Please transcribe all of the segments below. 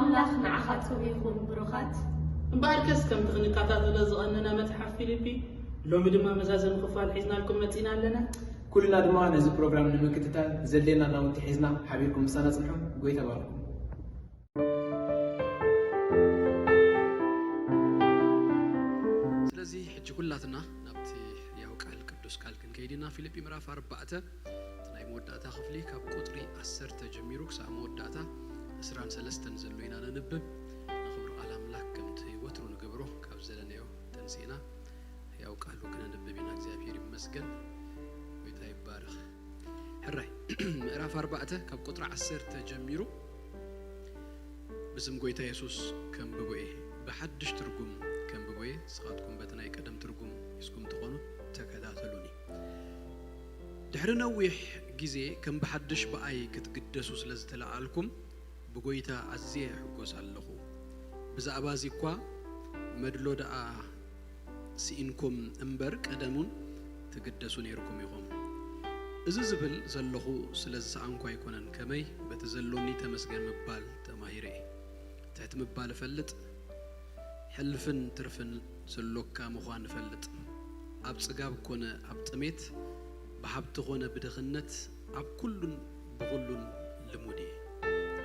ኣምላኽ ንዓኻትኩም ይኹን ብሩኻት። እምበኣርከስ ከምቲ ክንከታተሎ ዝቐነና መጽሓፍ ፊልጲ፣ ሎሚ ድማ መዛዘሚ ክፋል ሒዝናልኩም መጺና ኣለና። ኩልና ድማ ነዚ ፕሮግራም ንምክትታል ዘድልየና ናውንቲ ሒዝና ሓቢርኩም ምሳና ጽንሑ። ጎይታ ባርኩም። ስለዚ ሕጂ ኩላትና ናብቲ ሕያው ቃል ቅዱስ ቃል ክንከይድ ኢና። ፊልጲ ምዕራፍ ኣርባዕተ እቲ ናይ መወዳእታ ክፍሊ ካብ ቁጽሪ ዓሰርተ ጀሚሩ ክሳብ መወዳእታ ዕስራን ሰለስተን ዘሎ ኢና ነንብብ። ንኽብሪ ቃል ኣምላክ ከምቲ ወትሩ ንገብሮ ካብ ዘለናዮ ተንሲእና ሕያው ቃሉ ክነንብብ ኢና። እግዚኣብሔር ይመስገን። ጎይታ ይባረኽ። ሕራይ ምዕራፍ ኣርባዕተ ካብ ቁጥሪ ዓሰርተ ጀሚሩ ብስም ጎይታ የሱስ ከንብቦ እየ። ብሓድሽ ትርጉም ከንብቦ እየ። ንስኻትኩም በቲ ናይ ቀደም ትርጉም ሒዝኩም ትኾኑ ተከታተሉኒ። ድሕሪ ነዊሕ ግዜ ከም ብሓድሽ ብኣይ ክትግደሱ ስለ ዝተለዓልኩም ብጎይታ ኣዝየ እሕጎስ ኣለኹ። ብዛዕባ እዚ እኳ መድሎ ደኣ ስኢንኩም እምበር ቀደሙን ትግደሱ ነይርኩም ኢኹም። እዚ ዝብል ዘለኹ ስለ ዝሰኣንኩ ኣይኮነን፣ ከመይ በቲ ዘሎኒ ተመስገን ምባል ተማሂረ እየ። ትሕት ምባል እፈልጥ፣ ሕልፍን ትርፍን ዘሎካ ምዃን እፈልጥ። ኣብ ጽጋብ ኮነ ኣብ ጥሜት፣ ብሃብቲ ኮነ ብድኽነት፣ ኣብ ኩሉን ብኹሉን ልሙድ እየ።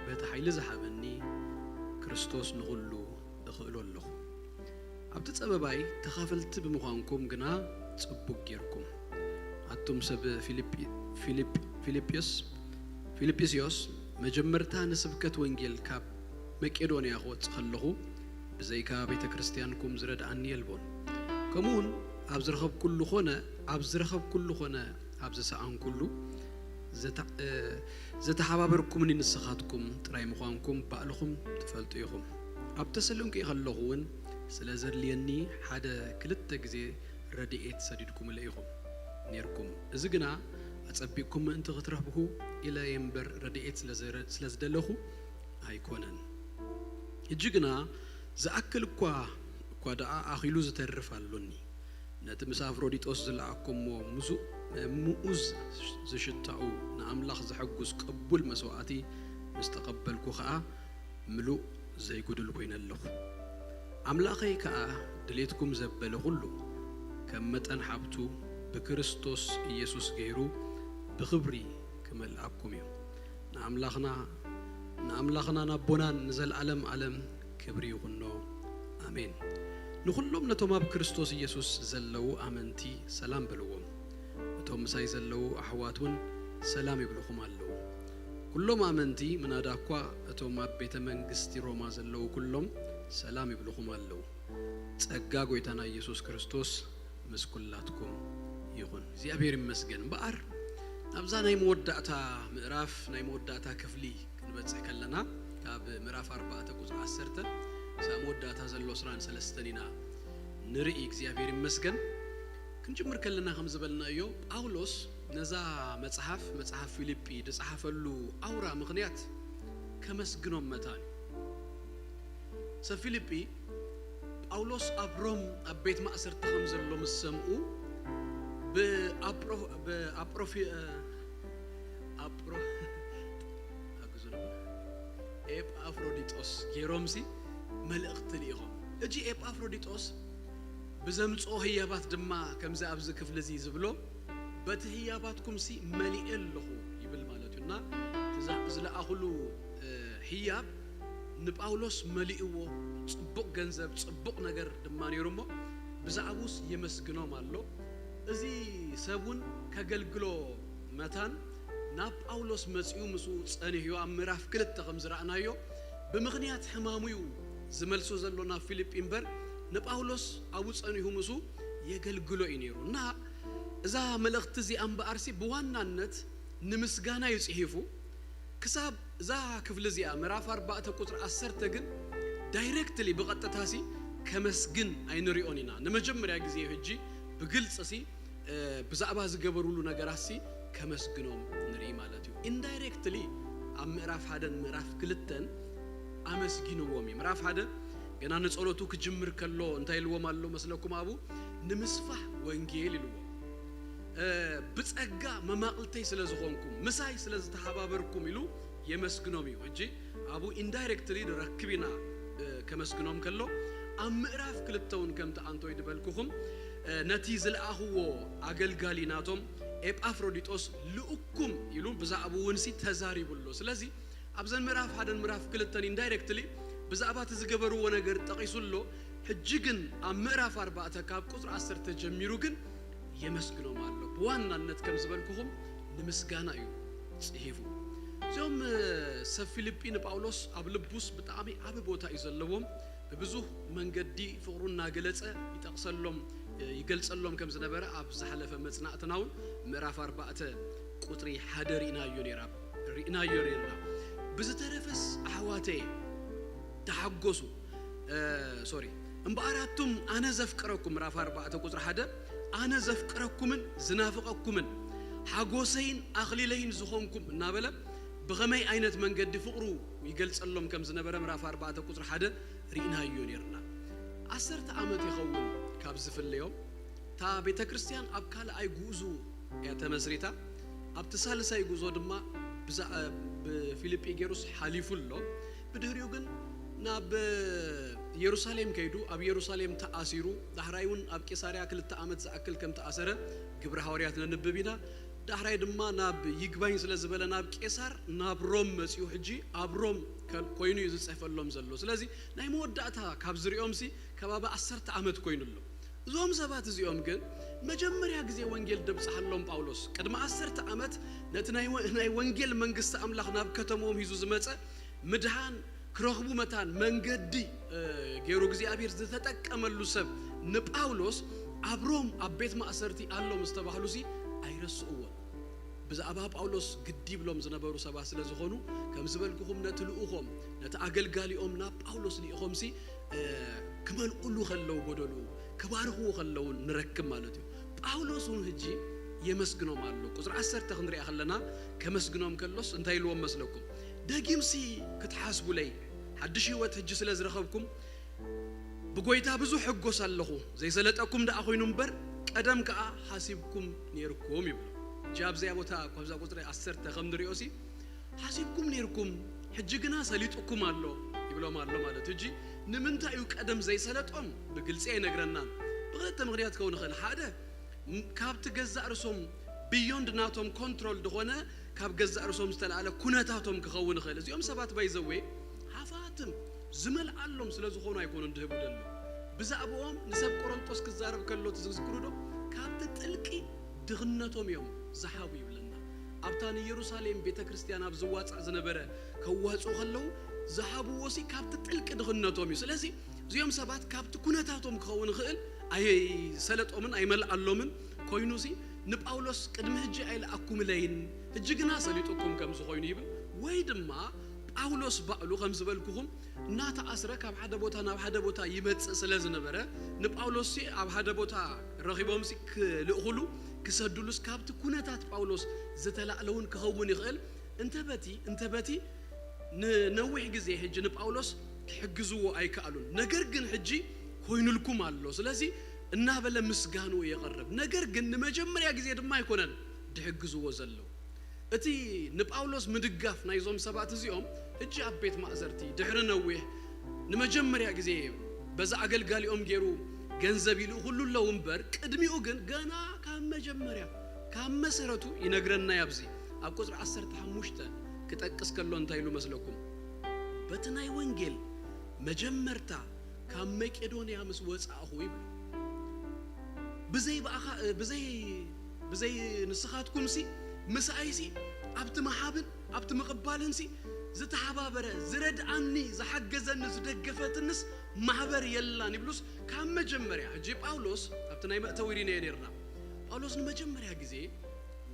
በቲ ሓይሊ ዝሃበኒ ክርስቶስ ንኹሉ እኽእሎ ኣለኹ። ኣብቲ ጸበባይ ተኻፈልቲ ብምዃንኩም ግና ጽቡቕ ጌርኩም። ኣቱም ሰብ ፊልጲ- ፊልጲ- ፊልጵስ- ፊልጵስዮስ መጀመርታ ንስብከት ወንጌል ካብ መቄዶንያ ክወጽእ ከለኹ ብዘይካ ቤተ ክርስቲያንኩም ዝረድኣኒ የልቦን። ከምኡውን ኣብ ዝረኸብኩሉ ኾነ ኣብ ዝረኸብኩሉ ኾነ ኣብ ዝሰኣንኩሉ ዘተ- እ፣ ዘተሓባበርኩምኒ ንስኻትኩም ጥራይ ምዃንኩም ባዕልኹም ትፈልጡ ኢኹም። ኣብ ተሰሎንቄ ከለኹ እውን ስለ ዘድልየኒ ሓደ ክልተ ግዜ ረድኤት ሰዲድኩምለ ኢኹም ኔርኩም። እዚ ግና ኣጸቢቕኩም ምእንቲ ክትረብሑ ኢለ እየ እምበር ረድኤት ስለ ዘረ- ስለ ዝደለኹ ኣይኮነን። ሕጂ ግና ዝኣክል እኳ እኳ ደኣ ኣኺሉ ዝተርፍ ኣሎኒ። ነቲ ምስ ኣፍሮዲጦስ ዝለኣኩሞ ምዙ- ምኡዝ ዝሽታኡ ንኣምላኽ ዘሐጉስ ቅቡል መስዋእቲ ምስ ተቐበልኩ ኸኣ ምሉእ ዘይጉድል ኮይነ ኣለኹ። ኣምላኸይ ከኣ ድሌትኩም ዘበለ ኹሉ ከም መጠን ሃብቱ ብክርስቶስ ኢየሱስ ገይሩ ብኽብሪ ክመልኣኩም እዩ። ንኣምላኽና ንኣምላኽናን ኣቦናን ንዘለኣለም ኣለም ክብሪ ይኹኖ። ኣሜን። ንኹሎም ነቶም ኣብ ክርስቶስ ኢየሱስ ዘለዉ ኣመንቲ ሰላም በልዎም። እቶም ምሳይ ዘለዉ ኣሕዋት እውን ሰላም ይብልኹም ኣለዉ። ኩሎም ኣመንቲ ምናዳ እኳ እቶም ኣብ ቤተ መንግስቲ ሮማ ዘለዉ ኩሎም ሰላም ይብልኹም ኣለዉ። ጸጋ ጎይታና ኢየሱስ ክርስቶስ ምስ ኩላትኩም ይኹን። እግዚኣብሔር ይመስገን። እምበኣር ናብዛ ናይ መወዳእታ ምዕራፍ ናይ መወዳእታ ክፍሊ ክንበጽሕ ከለና ካብ ምዕራፍ ኣርባዕተ ቁጽሪ ዓሰርተ ክሳብ መወዳእታ ዘሎ ዕስራን ሰለስተን ኢና ንርኢ። እግዚኣብሔር ይመስገን። ክንጅምር ከለና ከም ዝበልናዮ ጳውሎስ ነዛ መጽሓፍ መጽሓፍ ፊልጲ ዝጸሓፈሉ ኣውራ ምኽንያት ከመስግኖም መታን እዩ። ሰብ ፊልጲ ጳውሎስ ኣብ ሮም ኣብ ቤት ማእሰርቲ ከም ዘሎ ምስ ሰምኡ ብኣፕሮ- ብኣፕሮፊ- ኣፕሮ- ኣግዙ ነበር ኤጳፍሮዲጦስ ገይሮምሲ መልእኽቲ ልኢኾም። እጂ ኤጳፍሮዲጦስ ብዘምጽኦ ህያባት ድማ ከምዚ ኣብዚ ክፍሊ እዚ ዝብሎ በቲ ህያባትኩምሲ መሊኤ ኣለኹ ይብል ማለት እዩ። እና እቲ ዛ- ዝለኣኹሉ ህያብ ንጳውሎስ መሊእዎ፣ ጽቡቕ ገንዘብ ጽቡቕ ነገር ድማ ነይሩ እሞ ብዛዕባኡስ የመስግኖም ኣሎ። እዚ ሰብ እውን ከገልግሎ መታን ናብ ጳውሎስ መጺኡ ምስኡ ጸኒሕዮ ኣብ ምዕራፍ ክልተ ከም ዝረኣናዮ ብምኽንያት ሕማሙ እዩ ዝመልሶ ዘሎ ናብ ፊልጲ እምበር ንጳውሎስ ኣብኡ ጸኒሑ ምስኡ የገልግሎ እዩ ነይሩ። እና እዛ መልእኽቲ እዚኣ እምበኣርሲ ብዋናነት ንምስጋና እዩ ጽሒፉ። ክሳብ እዛ ክፍሊ እዚኣ ምዕራፍ ኣርባዕተ ቁጽሪ ዓሰርተ ግን ዳይሬክትሊ ብቐጥታሲ ከመስግን ኣይንሪኦን ኢና። ንመጀመርያ ግዜ እዩ ሕጂ ብግልጽሲ ብዛዕባ ዝገበሩሉ ነገራትሲ ከመስግኖም ንርኢ ማለት እዩ። ኢንዳይሬክትሊ ኣብ ምዕራፍ ሓደን ምዕራፍ ክልተን ኣመስጊንዎም እዩ። ምዕራፍ ሓደ ገና ንጸሎቱ ክጅምር ከሎ እንታይ ኢልዎም ኣሎ መስለኩም? ኣብኡ ንምስፋሕ ወንጌል ኢልዎም። ብጸጋ መማቕልተይ ስለ ዝኾንኩም ምሳይ ስለ ዝተሓባበርኩም ኢሉ የመስግኖም እዩ። ሕጂ ኣብኡ ኢንዳይረክትሊ ንረክብ ኢና። እ፣ ከመስግኖም ከሎ ኣብ ምዕራፍ ክልተ እውን ከምቲ ኣንቶይ ዝበልኩኹም፣ እ፣ ነቲ ዝለኣኽዎ ኣገልጋሊ ናቶም ኤጳፍሮዲጦስ ልኡኩም ኢሉ ብዛዕባኡ እውን ሲ ተዛሪቡ ኣሎ። ስለዚ ኣብዘን ምዕራፍ ሓደን ምዕራፍ ክልተን ኢንዳይረክትሊ ብዛዕባ እቲ ዝገበርዎ ነገር ጠቒሱ ኣሎ። ሕጂ ግን ኣብ ምዕራፍ ኣርባዕተ ካብ ቁጽሪ ዓሰርተ ጀሚሩ ግን የመስግኖም ኣሎ። ብዋናነት ከም ዝበልኩኹም ንምስጋና እዩ ጽሒፉ። እዚኦም፣ እ፣ ሰብ ፊልጲ ንጳውሎስ ኣብ ልቡስ ብጣዕሚ ዓቢ ቦታ እዩ ዘለዎም። ብብዙህ መንገዲ ፍቕሩ እናገለጸ ይጠቕሰሎም፣ እ፣ ይገልጸሎም ከም ዝነበረ ኣብ ዝሓለፈ መጽናዕትና እውን ምዕራፍ ኣርባዕተ ቁጽሪ ሓደ ርኢናዮ ነይራ፣ ርኢናዮ ነይርና። ብዝተረፈስ ኣሕዋተየ ተሓጎሱ። እ፣ ሶሪ። እምበኣር ኣቱም ኣነ ዘፍቅረኩም፣ ምዕራፍ ኣርባዕተ ቁጽሪ ሓደ፣ ኣነ ዘፍቅረኩምን ዝናፍቐኩምን ሓጎሰይን ኣኽሊለይን ዝኾንኩም እናበለ ብኸመይ ዓይነት መንገዲ ፍቕሩ ይገልጸሎም ከም ዝነበረ ምዕራፍ ኣርባዕተ ቁጽሪ ሓደ ርኢናዮ ነይርና። ዓሰርተ ዓመት ይኸውን ካብ ዝፍለዮም። እታ ቤተ ክርስቲያን ኣብ ካልኣይ ጉዕዞ እያ ተመስሪታ። ኣብቲ ሳልሳይ ጉዞ ድማ ብዛ-፣ ብፊልጲ ገይሩስ ሓሊፉ ኣሎ። ብድሕሪኡ ግን ናብ የሩሳሌም ከይዱ፣ ኣብ የሩሳሌም ተኣሲሩ፣ ዳሕራይ እውን ኣብ ቂሳርያ ክልተ ዓመት ዝኣክል ከም ተኣሰረ ግብረ ሃዋርያት ነንብብ ኢና። ዳሕራይ ድማ ናብ ይግባኝ ስለ ዝበለ ናብ ቄሳር፣ ናብ ሮም መጺኡ። ሕጂ ኣብ ሮም ከ-፣ ኮይኑ እዩ ዝጽሕፈሎም ዘሎ። ስለዚ ናይ መወዳእታ ካብ ዝሪኦምሲ ከባቢ ዓሰርተ ዓመት ኮይኑ ኣሎ። እዞም ሰባት እዚኦም ግን መጀመርያ ግዜ ወንጌል ደብጽሓሎም ጳውሎስ ቅድሚ ዓሰርተ ዓመት ነቲ ናይ ወ-፣ ናይ ወንጌል መንግስቲ ኣምላኽ ናብ ከተምኦም ሂዙ ዝመጸ ምድሓን ክረኽቡ መታን መንገዲ፣ እ፣ ገይሩ እግዚኣብሔር ዝተጠቀመሉ ሰብ ንጳውሎስ ኣብ ሮም ኣብ ቤት ማእሰርቲ ኣሎ ምስ ተባህሉሲ ኣይረስእዎን። ብዛዕባ ጳውሎስ ግዲ ይብሎም ዝነበሩ ሰባት ስለ ዝኾኑ፣ ከም ዝበልኩኹም ነቲ ልኡኾም፣ ነቲ ኣገልጋሊኦም ናብ ጳውሎስ ልኢኾምሲ፣ እ፣ ክመልኡሉ ከለዉ ጎደልኡ፣ ክባርኽዎ ከለዉ ንረክብ ማለት እዩ። ጳውሎስ እውን ሕጂ የመስግኖም ኣሎ። ቁጽሪ ዓሰርተ ክንሪኣ ከለና ከመስግኖም ከሎስ እንታይ ኢልዎም መስለኩም? ደጊምሲ ክትሓስቡለይ፣ ሓድሽ ህይወት ሕጂ ስለ ዝረኸብኩም ብጎይታ ብዙሕ ሕጎስ ኣለኹ። ዘይሰለጠኩም ደኣ ኮይኑ እምበር ቀደም ከኣ ሓሲብኩም ነይርኩም ይብሉ። ሕጂ ኣብዚኣ ቦታ ካብዛ ቁጽሪ ዓሰርተ ከም ንሪኦሲ ሓሲብኩም ነይርኩም፣ ሕጂ ግና ሰሊጥኩም ኣሎ ይብሎም ኣሎ ማለት እዩ። ሕጂ ንምንታይ እዩ ቀደም ዘይሰለጦም ብግልጺ ኣይነግረናን። ብኽልተ ምኽንያት ክኸውን ይኽእል። ሓደ፣ ም-፣ ካብቲ ገዛእ ርእሶም ብዮንድ ናቶም ኮንትሮል ዝኾነ ካብ ገዛእ ርእሶም ዝተላዕለ ኩነታቶም ክኸውን ይኽእል። እዚኦም ሰባት ባይዘዌ ሃፋትም ዝመልኣሎም ስለ ዝኾኑ ኣይኮኑን ድህቡ ደሎ። ብዛዕባኦም ንሰብ ቆሮንጦስ ክዛረብ ከሎ ትዝክሩ ዶ? ካብቲ ጥልቂ ድኽነቶም እዮም ዝሃቡ ይብለና። ኣብታ ንኢየሩሳሌም ቤተ ክርስቲያን ኣብ ዝዋጻእ ዝነበረ ከዋጽኡ ከለዉ ዝሃብዎሲ ካብቲ ጥልቂ ድኽነቶም እዩ። ስለዚ እዚኦም ሰባት ካብቲ ኩነታቶም ክኸውን ይኽእል ኣይሰለጦምን ኣይመልኣሎምን ኮይኑሲ ንጳውሎስ ቅድሚ ሕጂ ኣይለኣኩምለይን፣ ሕጂ ግና ሰሊጡኩም ከም ዝኾይኑ ይብል። ወይ ድማ ጳውሎስ ባዕሉ ከም ዝበልኩኹም እናተኣስረ ካብ ሓደ ቦታ ናብ ሓደ ቦታ ይመጽእ ስለ ዝነበረ ንጳውሎስሲ ኣብ ሓደ ቦታ ረኺቦምሲ ክልእኹሉ ክሰዱሉስ ካብቲ ኩነታት ጳውሎስ ዝተላዕለ እውን ክኸውን ይኽእል። እንተ በቲ እንተ በቲ ንነዊሕ ግዜ ሕጂ ንጳውሎስ ክሕግዝዎ ኣይከኣሉን። ነገር ግን ሕጂ ኮይኑልኩም ኣሎ። ስለዚ እናበለ ምስጋንኡ የቕርብ። ነገር ግን ንመጀመርያ ግዜ ድማ ኣይኮነን ድሕግዝዎ ዘለዉ። እቲ ንጳውሎስ ምድጋፍ ናይዞም ሰባት እዚኦም ሕጂ ኣብ ቤት ማእሰርቲ ድሕሪ ነዊሕ ንመጀመርያ ግዜ በዛ ኣገልጋሊኦም ገይሩ ገንዘብ ይልእኹሉ ኣለዉ እምበር ቅድሚኡ ግን ገና ካብ መጀመርያ ካብ መሰረቱ ይነግረና እዩ። ኣብዚ ኣብ ቁጽሪ ዓሰርተ ሓሙሽተ ክጠቅስ ከሎ እንታይ ኢሉ መስለኩም? በቲ ናይ ወንጌል መጀመርታ ካብ መቄዶንያ ምስ ወጻእኹ ይብል። ብዘይ ብኣኻ-፣ ብዘይ፣ ብዘይ ንስኻትኩምሲ ምሳኣይሲ ኣብቲ ምሃብን ኣብቲ ምቕባልንሲ ዝተሓባበረ፣ ዝረድኣኒ፣ ዝሓገዘኒ፣ ዝደገፈትንስ ማሕበር የላን ይብሉስ ካብ መጀመርያ። ሕጂ ጳውሎስ ኣብቲ ናይ መእተዊ ሪናዮ ነርና። ጳውሎስ ንመጀመርያ ግዜ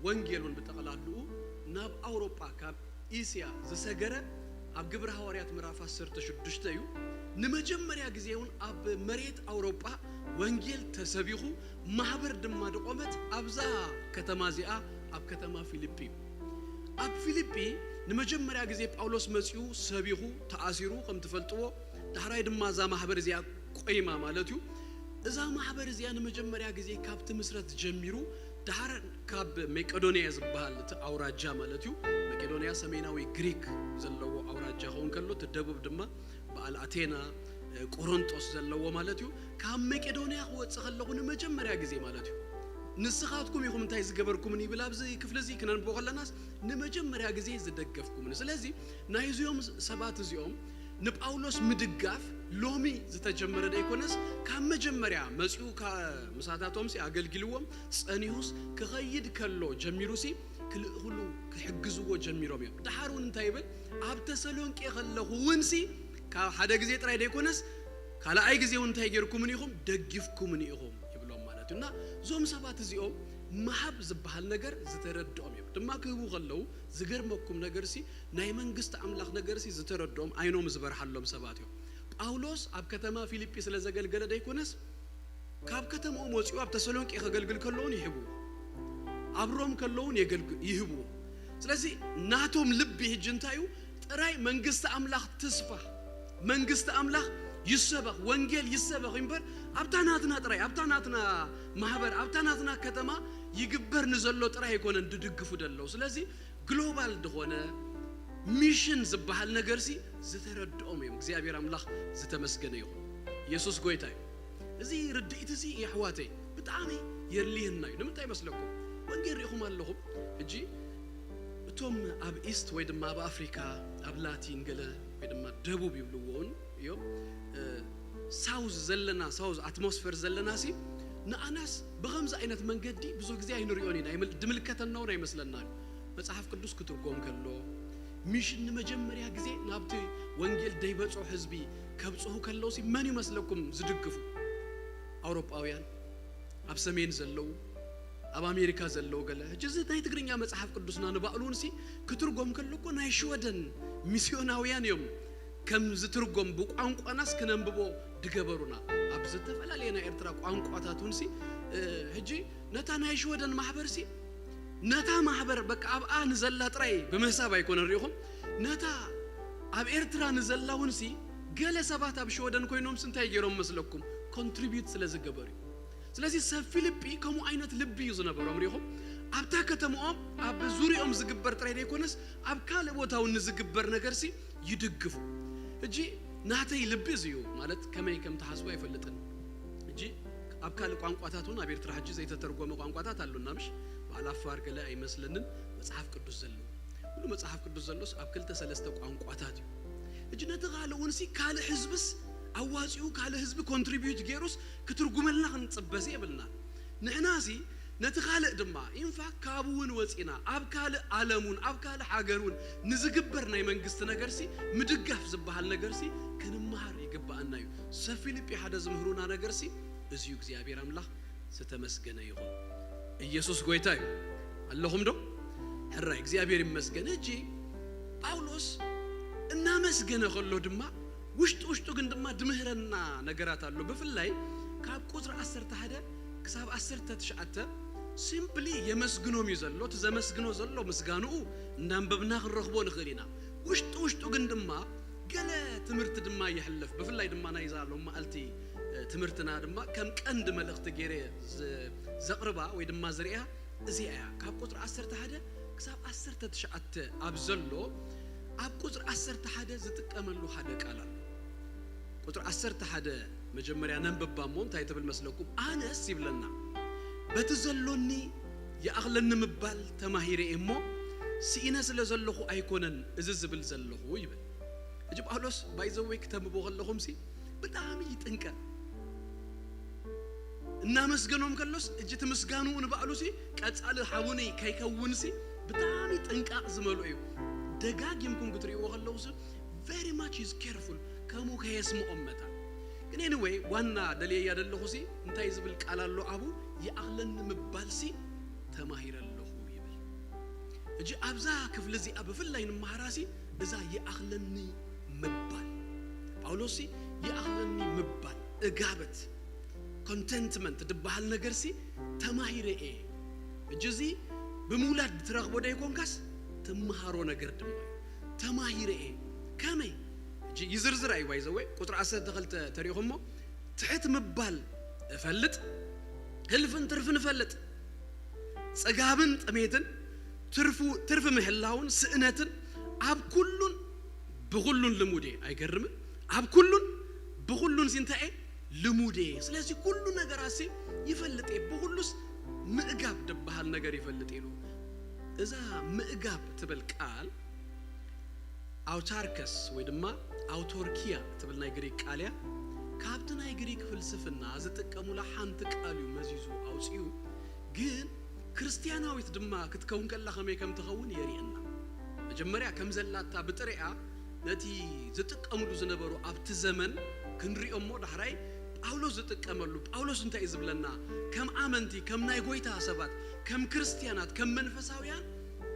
ወንጌሉን ብጠቕላልኡ ናብ ኣውሮጳ ካብ እስያ ዝሰገረ ኣብ ግብረ ሃዋርያት ምዕራፍ ዓሰርተ ሽዱሽተ እዩ። ንመጀመርያ ግዜ እውን ኣብ መሬት ኣውሮጳ ወንጌል ተሰቢኹ ማሕበር ድማ ድቆመት ኣብዛ ከተማ እዚኣ፣ ኣብ ከተማ ፊልጲ እዩ። ኣብ ፊልጲ ንመጀመርያ ግዜ ጳውሎስ መጺኡ ሰቢኹ ተኣሲሩ ከም ትፈልጥዎ፣ ዳሕራይ ድማ እዛ ማሕበር እዚኣ ቆይማ ማለት እዩ። እዛ ማሕበር እዚኣ ንመጀመርያ ግዜ ካብ ትምስረት ጀሚሩ፣ ዳሕር ካብ መቄዶንያ ዝበሃል እቲ ኣውራጃ ማለት እዩ፣ መቄዶንያ ሰሜናዊ ግሪክ ዘለዎ ኣውራጃ ክኸውን ከሎ፣ እቲ ደቡብ ድማ በዓል ኣቴና፣ እ፣ ቆሮንጦስ ዘለዎ ማለት እዩ። ካብ መቄዶንያ ክወጽእ ከለኹ ንመጀመርያ ግዜ ማለት እዩ። ንስኻትኩም ኢኹም እንታይ ዝገበርኩምኒ ይብል ኣብዚ ክፍሊ እዚ ክነንብቦ ከለናስ፣ ንመጀመርያ ግዜ ዝደገፍኩምኒ። ስለዚ ናይዚኦም ሰባት እዚኦም ንጳውሎስ ምድጋፍ ሎሚ ዝተጀመረ ዘይኮነስ፣ ካብ መጀመርያ መጺኡ ካ-፣ ምሳታቶምሲ ኣገልጊልዎም፣ ጸኒሁስ ክኸይድ ከሎ ጀሚሩሲ ክልእኽሉ ክሕግዝዎ ጀሚሮም እዮም። ደሓር እውን እንታይ ይብል? ኣብ ተሰሎንቄ ከለኹ እውንሲ ካብ ሓደ ግዜ ጥራይ ዘይኮነስ ካልኣይ ግዜ እውን እንታይ ጌርኩምኒ ኢኹም? ደጊፍኩምኒ ኢኹም ይብሎም ማለት እዩ። እና እዞም ሰባት እዚኦም ምሃብ ዝበሃል ነገር ዝተረድኦም እዮም። ድማ ክህቡ ከለዉ ዝገርመኩም ነገርሲ ናይ መንግስቲ ኣምላኽ ነገርሲ ዝተረድኦም ኣይኖም ዝበርሃሎም ሰባት እዮም። ጳውሎስ ኣብ ከተማ ፊልጲ ስለ ዘገልገለ ዘይኮነስ ካብ ከተማኦም ወጺኡ ኣብ ተሰሎንቄ ከገልግል ከለውን ይህብዎ፣ ኣብ ሮም ከለውን የገልግ-፣ ይህብዎ። ስለዚ ናቶም ልቢ ሕጂ እንታይ እዩ? ጥራይ መንግስቲ ኣምላኽ ትስፋ፣ መንግስቲ ኣምላኽ ይሰበኽ፣ ወንጌል ይሰበኽ እምበር ኣብታ ናትና ጥራይ፣ ኣብታ ናትና ማህበር፣ ኣብታ ናትና ከተማ ይግበር ንዘሎ ጥራይ ኣይኮነን ድድግፉ ደለዉ። ስለዚ ግሎባል ዝኾነ ሚሽን ዝበሃል ነገርሲ ዝተረድኦም እዮም። እግዚኣብሔር ኣምላኽ ዝተመስገነ ይኹን። ኢየሱስ ጎይታ እዩ። እዚ ርድኢት እዚ የሕዋተይ ብጣዕሚ የድልየና እዩ። ንምንታይ መስለኩም? ወንጌል ርኢኹም ኣለኹም። ሕጂ እቶም ኣብ ኢስት ወይ ድማ ኣብ ኣፍሪካ፣ ኣብ ላቲን ገለ ወይ ድማ ደቡብ ይብልዎ እውን እዮም። እ፣ ሳውዝ ዘለና፣ ሳውዝ ኣትሞስፌር ዘለና ሲ ንኣናስ ብኸምዚ ዓይነት መንገዲ ብዙሕ ግዜ ኣይንሪኦን ኢና። ኣይምል-፣ ድምልከተና እውን ኣይመስለናን። መጽሓፍ ቅዱስ ክትርጎም ከሎ፣ ሚሽን ንመጀመርያ ግዜ ናብቲ ወንጌል ደይበጽሖ ህዝቢ ከብጽሑ ከለውሲ መን ይመስለኩም ዝድግፉ? ኣውሮጳውያን፣ ኣብ ሰሜን ዘለዉ፣ ኣብ ኣሜሪካ ዘለዉ ገለ። ሕጂ እዚ ናይ ትግርኛ መጽሓፍ ቅዱስና ንባዕሉ እውንሲ ክትርጎም ከሎ እኮ ናይ ሽወደን ሚስዮናውያን እዮም ከም ዝትርጎም ብቋንቋናስ ክነንብቦ ድገበሩና። ኣብ ዝተፈላለየ ናይ ኤርትራ ቋንቋታት እውንሲ፣ እ፣ ሕጂ ነታ ናይ ሽወደን ማሕበርሲ፣ ነታ ማሕበር በቃ ኣብኣ ንዘላ ጥራይ ብምህሳብ ኣይኮነን ርኢኹም፣ ነታ ኣብ ኤርትራ ንዘላ እውንሲ ገለ ሰባት ኣብ ሽወደን ኮይኖምሲ እንታይ ገይሮም መስለኩም? ኮንትሪቢዩት ስለ ዝገበሩ እዩ። ስለዚ ሰብ ፊልጲ ከምኡ ዓይነት ልቢ እዩ ዝነበሮም። ርኢኹም፣ ኣብታ ከተማኦም ኣብ ዙሪኦም ዝግበር ጥራይ ዘይኮነስ ኣብ ካልእ ቦታ እውን ንዝግበር ነገርሲ ይድግፉ። ሕጂ ናተይ ልቢ እዚ እዩ ማለት ከመይ ከም ትሓስቡ ኣይፈልጥን። ሕጂ ኣብ ካልእ ቋንቋታት እውን ኣብ ኤርትራ ሕጂ ዘይተተርጎመ ቋንቋታት ኣሉና ምሽ? በዓል ኣፋር ገለ ኣይመስለንን መጽሓፍ ቅዱስ ዘለዎ። ሙሉ መጽሓፍ ቅዱስ ዘሎስ ኣብ ክልተ ሰለስተ ቋንቋታት እዩ። ሕጂ ነቲ ካልእ እውን ሲ ካልእ ህዝብስ ኣዋጺኡ ካልእ ህዝቢ ኮንትሪቢዩት ገይሩስ ክትርጉመልና ክንጽበስ የብልና። ንሕና ሲ ነቲ ካልእ ድማ ኢንፋክት ካብኡ እውን ወጺና ኣብ ካልእ ዓለም እውን ኣብ ካልእ ሃገር እውን ንዝግበር ናይ መንግስቲ ነገር ሲ ምድጋፍ ዝበሃል ነገር ሲ ክንመሃር ይግባኣና እዩ። ሰብ ፊልጲ ሓደ ዝምህሩና ነገር ሲ እዚ እዩ። እግዚኣብሔር ኣምላኽ ዝተመስገነ ይኹን። ኢየሱስ ጎይታ እዩ። ኣለኹም ዶ? ሕራይ እግዚኣብሔር ይመስገን። ሕጂ ጳውሎስ እናመስገነ ከሎ ድማ ውሽጡ ውሽጡ ግን ድማ ድምህረና ነገራት ኣሎ። ብፍላይ ካብ ቁጽሪ ዓሰርተ ሓደ ክሳብ ዓሰርተ ትሽዓተ ሲምፕሊ የመስግኖም እዩ ዘሎ። እቲ ዘመስግኖ ዘሎ ምስጋንኡ እንዳንበብና ክንረኽቦ ንኽእል ኢና። ውሽጡ ውሽጡ ግን ድማ ገለ ትምህርቲ ድማ የሕልፍ። ብፍላይ ድማ ናይዛ ሎም መዓልቲ፣ እ፣ ትምህርትና ድማ ከም ቀንዲ መልእኽቲ ገይረ ዝ-፣ ዘቕርባ ወይ ድማ ዝሪኣ እዚኣ እያ። ካብ ቁጽሪ ዓሰርተ ሓደ ክሳብ ዓሰርተ ትሽዓተ ኣብ ዘሎ፣ ኣብ ቁጽሪ ዓሰርተ ሓደ ዝጥቀመሉ ሓደ ቃል ኣሎ። ቁጽሪ ዓሰርተ ሓደ መጀመርያ ነንብባ እሞ እንታይ ትብል መስለኩም? ኣነስ ይብለና፣ በቲ ዘሎኒ ይኣኽለኒ ምባል ተማሂረ እየ እሞ፣ ስኢነ ስለ ዘለኹ ኣይኮነን እዚ ዝብል ዘለኹ ይብል። ሕጂ ጳውሎስ ባይ ዘ ወይ ክተንብቦ ከለኹምሲ ብጣዕሚ ይጥንቀቕ። እናመስገኖም ከሎስ፣ እጂ እቲ ምስጋንኡ ንባዕሉሲ ቀጻሊ ሓቡኒ ከይከውንሲ ብጣዕሚ ጥንቃቕ ዝመልኦ እዩ። ደጋጊምኩም ክትርእይዎ ከለኹሲ፣ very much is careful፣ ከምኡ ከየስምዖም መታን። ግን ኤኒወይ፣ ዋና ደልየያ ዘለኹሲ፣ እንታይ ዝብል ቃል ኣሎ ኣብኡ? ይኣኽለኒ ምባልሲ ተማሂረ ኣለኹ ይብል። እጂ ኣብዛ ክፍሊ እዚኣ ብፍላይ ንመሃራሲ፣ እዛ ይኣኽለኒ ምባል። ጳውሎስሲ ይኣኽለኒ ምባል፣ እጋበት፣ ኮንተንትመንት ድበሃል ነገርሲ ተማሂረ እየ። እጂ እዚ ብምውላድ ትረኽቦ ዶ ይኮንካስ? ትመሃሮ ነገር ድማ እዩ። ተማሂረ እየ። ከመይ? እጂ ይዝርዝር እዩ፣ ባይ ዘ ወይ፣ ቁጽሪ ዓሰርተ ክልተ ተሪኹሞ፣ ትሕት ምባል እፈልጥ፣ ህልፍን ትርፍን እፈልጥ፣ ጽጋብን ጥሜትን፣ ትርፉ ትርፊ ምህላውን ስእነትን ኣብ ኩሉን ብኹሉን ልሙድ እየ። ኣይገርምን? ኣብ ኩሉን ብኹሉን ሲ እንታይ እየ? ልሙድ እየ። ስለዚ ኩሉ ነገራት ሲ ይፈልጥ እየ፣ ብኹሉስ ምእጋብ ድበሃል ነገር ይፈልጥ እየ ኢሉ። እዛ ምእጋብ ትብል ቃል ኣውታርከስ ወይ ድማ ኣውቶርኪያ ትብል ናይ ግሪክ ቃል እያ። ካብቲ ናይ ግሪክ ፍልስፍና ዝጥቀሙላ ሓንቲ ቃል እዩ መዚዙ ኣውፂኡ። ግን ክርስትያናዊት ድማ ክትከውን ከላ ከመይ ከም ትኸውን የርእየና። መጀመርያ ከም ዘላታ ብጥሪኣ ነቲ ዝጥቀምሉ ዝነበሩ ኣብቲ ዘመን ክንሪኦ እሞ ዳሕራይ ጳውሎስ ዝጥቀመሉ፣ ጳውሎስ እንታይ እዩ ዝብለና? ከም ኣመንቲ፣ ከም ናይ ጎይታ ሰባት፣ ከም ክርስትያናት፣ ከም መንፈሳውያን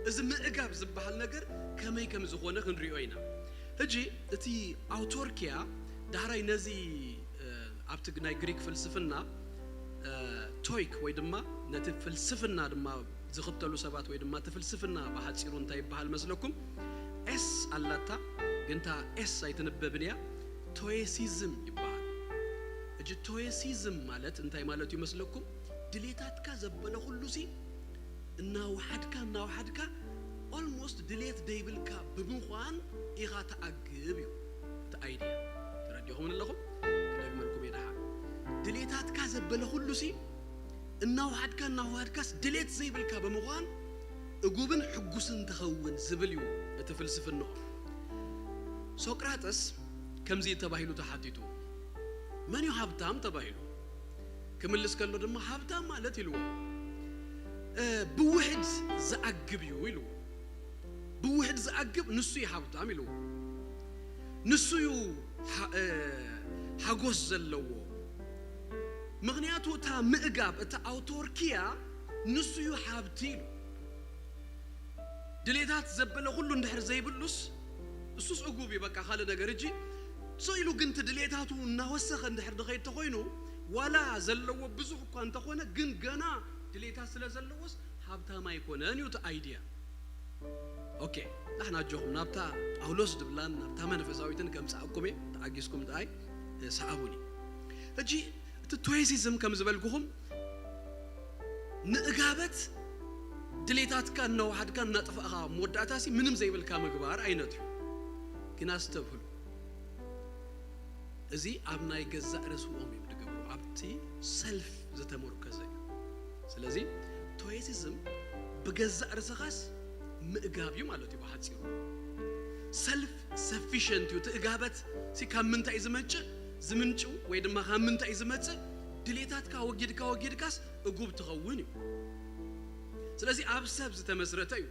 እዚ ምእጋብ ዝበሃል ነገር ከመይ ከም ዝኾነ ክንሪኦ ኢና። ሕጂ እቲ ኣውቶርኪያ ዳሕራይ ነዚ እ፣ ኣብቲ ናይ ግሪክ ፍልስፍና እ፣ ቶይክ ወይ ድማ ነቲ ፍልስፍና ድማ ዝኽተሉ ሰባት ወይ ድማ እቲ ፍልስፍና ብሓፂሩ እንታይ ይበሃል መስለኩም? ኤስ ኣላታ፣ ግን እታ ኤስ ኣይትንበብን እያ። ቶይሲዝም ይበሃል። ሕጂ ቶይሲዝም ማለት እንታይ ማለት እዩ መስለኩም? ድሌታትካ ዘበለ ኩሉ ሲ እናውሓድካ እናውሓድካ ኦልሞስት ድሌት ደይብልካ ብምዃን ኢኻ ትኣግብ እዩ እቲ ኣይድያ። ተረዲኹም ኣለኹም? ክደግመልኩም እየ ደሓን። ድሌታትካ ዘበለ ኩሉ ሲ እናውሓድካ እናውሓድካስ ድሌት ዘይብልካ ብምዃን እጉብን ሕጉስን ትኸውን ዝብል እዩ እቲ ፍልስፍናኦም። ሶቅራጠስ ከምዚ ተባሂሉ ተሓቲቱ፣ መን እዩ ሃብታም ተባሂሉ ክምልስ ከሎ ድማ ሃብታም ማለት ኢልዎ፣ እ፣ ብውሕድ ዝኣግብ እዩ ኢልዎ። ብውሕድ ዝኣግብ ንሱ እዩ ሃብታም ኢልዎ። ንሱ እዩ ሓ-፣ እ፣ ሓጎስ ዘለዎ። ምኽንያቱ እታ ምእጋብ፣ እታ ኣውቶርኪያ ንሱ እዩ ሃብቲ ኢሉ። ድሌታት ዘበለ ኩሉ እንድሕር ዘይብሉስ እሱስ እጉብ እዩ፣ በቃ ካልእ ነገር። እጂ ሰው ኢሉ ግን እቲ ድሌታቱ እናወሰኸ እንድሕር ድኸይድ ተኾይኑ ዋላ ዘለዎ ብዙሕ እኳ እንተኾነ ግን ገና ድሌታት ስለ ዘለዎስ ሃብታም ኣይኮነን እዩ እቲ ኣይድያ። ኦኬ፣ ንሕና ኣጆኹም ናብታ ጳውሎስ ድብላን ናብታ መንፈሳዊትን ከምጽኣኩም እየ፣ ተዓጊስኩም ደኣይ ሰሓቡኒ። ሕጂ እቲ ቶይሲዝም ከም ዝበልኩኹም ምእጋበት ድሌታትካ እናወሓድካ እናጠፋእኻ መወዳእታሲ ምንም ዘይብልካ ምግባር ዓይነት እዩ። ግን ኣስተብህሉ፣ እዚ ኣብ ናይ ገዛእ ርእስኦም እዮም ዝገብሩ፣ ኣብቲ ሰልፍ ዝተመርኮዘ እዩ። ስለዚ ቶይሲዝም ብገዛእ ርእስኻስ ምእጋብ እዩ ማለት እዩ ብሓፂሩ። ሰልፍ ሰፊሸንት እዩ። እቲ እጋበት ሲ ካብ ምንታይ እዩ ዝመጭእ? ዝምንጭው ወይ ድማ ካብ ምንታይ እዩ ዝመጽእ? ድሌታትካ ወጊድካ ወጊድካስ እጉብ ትኸውን እዩ። ስለዚ ኣብ ሰብ ዝተመስረተ እዩ።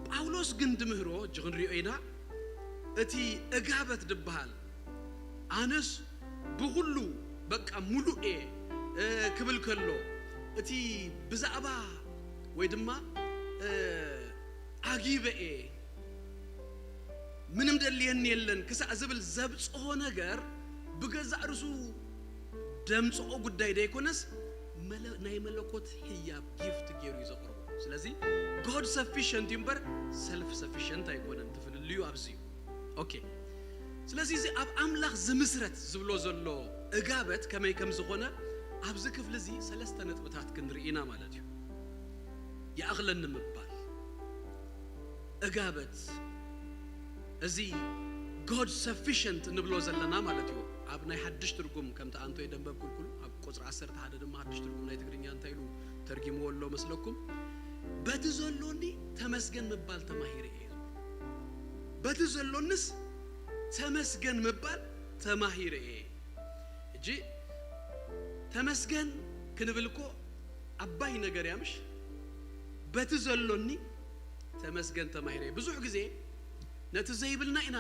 ጳውሎስ ግን ድምህሮ እጂ ክንሪኦ ኢና፣ እቲ እጋበት ድበሃል ኣነስ ብኹሉ በቃ ሙሉእ እየ፣ እ፣ ክብል ከሎ እቲ ብዛዕባ ወይ ድማ፣ እ፣ ኣጊበ እየ ምንም ደልየኒ የለን ክሳዕ ዝብል ዘብጽሖ ነገር ብገዛእ ርእሱ ደምጽኦ ጉዳይ ደይኮነስ መለ-፣ ናይ መለኮት ህያብ ጊፍት ገይሩ እዩ ዘቕርቦ። ስለዚ God sufficient እዩ እምበር ሰልፍ ሰፊሸንት ኣይኮነን። እቲ ፍልልዩ ኣብዚ እዩ። ኦኬ። ስለዚ እዚ ኣብ ኣምላኽ ዝምስረት ዝብሎ ዘሎ እጋበት ከመይ ከም ዝኾነ ኣብዚ ክፍሊ እዚ ሰለስተ ነጥብታት ክንርኢ ኢና ማለት እዩ። ይኣኽለኒ ምባል፣ እጋበት፣ እዚ God sufficient እንብሎ ዘለና ማለት እዩ። ኣብ ናይ ሓድሽ ትርጉም ከምቲ ኣንቶይ ደንበብ ኩልኩሉ ኣብ ቁጽሪ ዓሰርተ ሓደ ድማ ሓድሽ ትርጉም ናይ ትግርኛ እንታይ ኢሉ ተርጊምዎ ኣሎ መስለኩም? በቲ ዘሎኒ ተመስገን ምባል ተማሂረ እየ። በቲ ዘሎንስ ተመስገን ምባል ተማሂረ እየ። ሕጂ ተመስገን ክንብል እኮ ዓባይ ነገር እያ ምሽ? በቲ ዘሎኒ ተመስገን ተማሂረ እየ። ብዙሕ ግዜ ነቲ ዘይብልና ኢና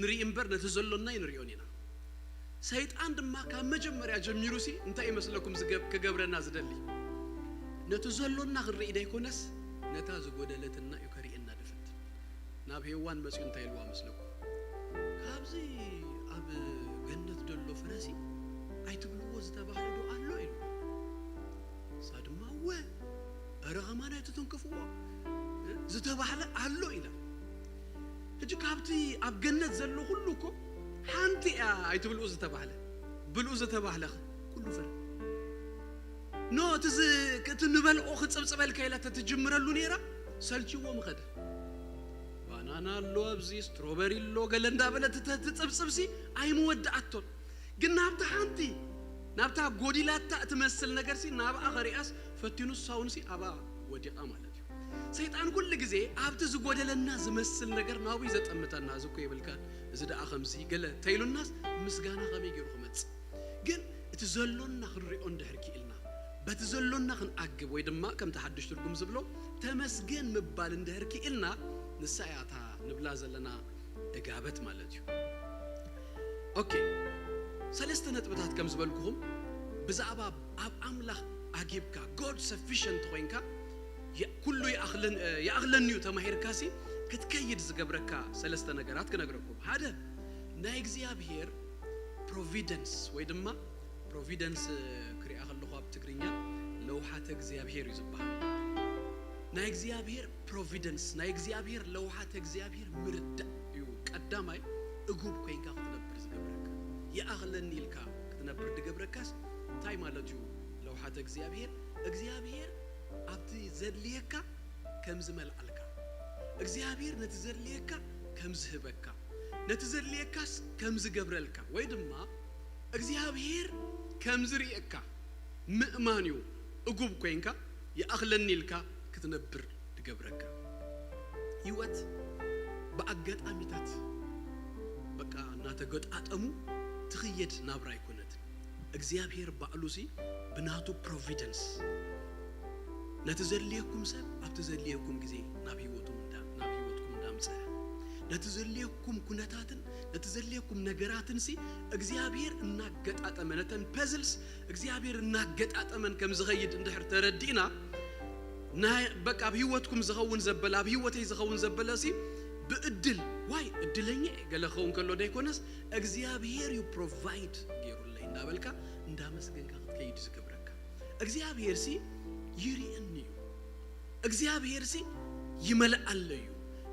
ንርኢ እምበር ነቲ ዘሎና ኣይንሪኦን ኢና። ሰይጣን ድማ ካብ መጀመርያ ጀሚሩ ሲ እንታይ ይመስለኩም ዝገብ-፣ ክገብረና ዝደሊ? ነቲ ዘሎና ክንርኢ ደይኮነስ ነታ ዝጎደለትና እዩ ከርእየና ድፍት። ናብ ሄዋን መጺኡ እንታይ ኢልዋ መስለኩም? ካብዚ ኣብ ገነት ዘሎ ፍረሲ ኣይትብልዎ ዝተባህለ ዶ ኣሎ ኢሉ። እሳ ድማ እወ፣ ኧረ ኸማን ኣይትትንክፍዎ ዝተባህለ ኣሎ ኢላ። ሕጂ ካብቲ ኣብ ገነት ዘሎ ኩሉ እኮ ሓንቲ እያ ኣይትብልኡ ዝተባህለ። ብልኡ ዝተባህለ ኸ ኩሉ ፍረ። ኖ፣ እቲ ዝ-፣ እቲ ንበልኦ ክጽብጽበልካ ኢላ ተትጅምረሉ ነይራ፣ ሰልችዎ ምኸደ። ባናና ኣሎ ኣብዚ፣ ስትሮበሪ ኣሎ፣ ገለ እንዳበለት ተ- ትጽብጽብሲ ኣይምወድኣቶን። ግን ናብታ ሓንቲ፣ ናብታ ጎዲላታ እትመስል ነገርሲ ናብኣ ኸሪኣስ ፈቲኑ ሳውንሲ ኣብኣ ወዲቓ ማለት እዩ። ሰይጣን ኩሉ ግዜ ኣብቲ ዝጎደለና ዝመስል ነገር ናብኡ እዩ ዘጠምተና። እዚ እኮ የብልካን፣ እዚ ደኣ ከምዚ ገለ ተይሉናስ ምስጋና ከመይ ገይሩ ክመጽእ? ግን እቲ ዘሎና ክንሪኦ እንድሕር ክኢልና፣ በቲ ዘሎና ክንኣግብ ወይ ድማ ከምቲ ሓድሽ ትርጉም ዝብሎ ተመስገን ምባል እንድሕር ክኢልና፣ ንሳ እያ እታ ንብላ ዘለና እጋበት ማለት እዩ። ኦኬ፣ ሰለስተ ነጥብታት ከም ዝበልኩኹም፣ ብዛዕባ ኣብ ኣምላኽ ኣጊብካ፣ God sufficient ኮይንካ፣ የ- ኩሉ ይኣኽለን- እ፣ ይኣኽለኒ እዩ ተማሂርካሲ ክትከይድ ዝገብረካ ሰለስተ ነገራት ክነግረኩም። ሓደ፣ ናይ እግዚኣብሔር ፕሮቪደንስ ወይ ድማ ፕሮቪደንስ ክሪኣ ከለኹ ኣብ ትግርኛ ለውሓተ እግዚኣብሔር እዩ ዝበሃል። ናይ እግዚኣብሔር ፕሮቪደንስ፣ ናይ እግዚኣብሔር ለውሓተ እግዚኣብሔር ምርዳእ እዩ ቀዳማይ እጉብ ኮይንካ ክትነብር ዝገብረካ። ይኣኽለኒ ኢልካ ክትነብር ድገብረካስ እንታይ ማለት እዩ? ለውሓተ እግዚኣብሔር፣ እግዚኣብሔር ኣብቲ ዘድልየካ ከም ዝመልኣልካ፣ እግዚኣብሔር ነቲ ዘድልየካ ከም ዝህበካ፣ ነቲ ዘድልየካስ ከም ዝገብረልካ፣ ወይ ድማ እግዚኣብሔር ከም ዝርእየካ ምእማን እዩ እጉብ ኮይንካ ይኣኽለኒ ኢልካ ክትነብር ድገብረካ። ህይወት ብኣጋጣሚታት በቃ እናተገጣጠሙ ትኽየድ ናብራ ኣይኮነትን። እግዚኣብሔር ባዕሉሲ ብናቱ ፕሮቪደንስ ነቲ ዘድልየኩም ሰብ ኣብቲ ዘድልየኩም ግዜ ናብ ህይወቱም እንዳ- ናብ ህይወትኩም እንዳምፀ፣ ነቲ ዘድልየኩም ኩነታትን ነቲ ዘድልየኩም ነገራትንሲ እግዚኣብሔር እናገጣጠመ፣ ነተን ፐዝልስ እግዚኣብሔር እናገጣጠመን ከም ዝኸይድ እንድሕር ተረዲእና፣ ናይ በቃ ኣብ ህይወትኩም ዝኸውን ዘበለ፣ ኣብ ህይወተይ ዝኸውን ዘበለሲ ብእድል ዋይ እድለኛ እየ ገለ ክኸውን ከሎ ደይኮነስ እግዚኣብሔር እዩ ፕሮቫይድ ገይሩለይ እንዳበልካ እንዳመስገንካ ክትከይድ ዝገብረካ። እግዚኣብሔር ሲ ይርእየኒ እዩ። እግዚኣብሔር ሲ ይመልኣለይ እዩ።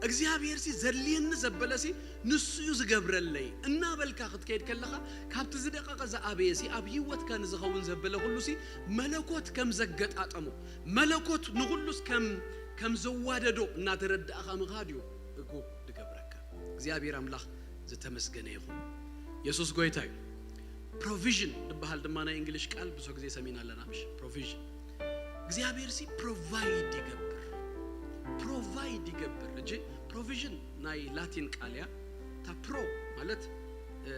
እግዚኣብሔር ሲ ዘድልየኒ ዘበለ ሲ ንሱ እዩ ዝገብረለይ እናበልካ ክትከይድ ከለኻ፣ ካብቲ ዝደቀቐ ዝኣበየ ሲ ኣብ ህይወትካ ንዝኸውን ዘበለ ኩሉ ሲ መለኮት ከም ዘገጣጠሞ፣ መለኮት ንኹሉስ ከም ከም ዘዋደዶ እናተረዳእኻ ምኻድ እዩ እጉብ ድገብረካ። እግዚኣብሔር ኣምላኽ ዝተመስገነ ይኹን። የሱስ ጎይታ እዩ። ፕሮቪዥን ዝበሃል ድማ ናይ እንግሊሽ ቃል ብዙሕ ግዜ ሰሚና ኣለና። ምሽ ፕሮቪዥን እግዚኣብሔር ሲ ፕሮቫይድ ይገብር፣ ፕሮቫይድ ይገብር። እጂ ፕሮቪዥን ናይ ላቲን ቃል እያ። እታ ፕሮ ማለት እ፣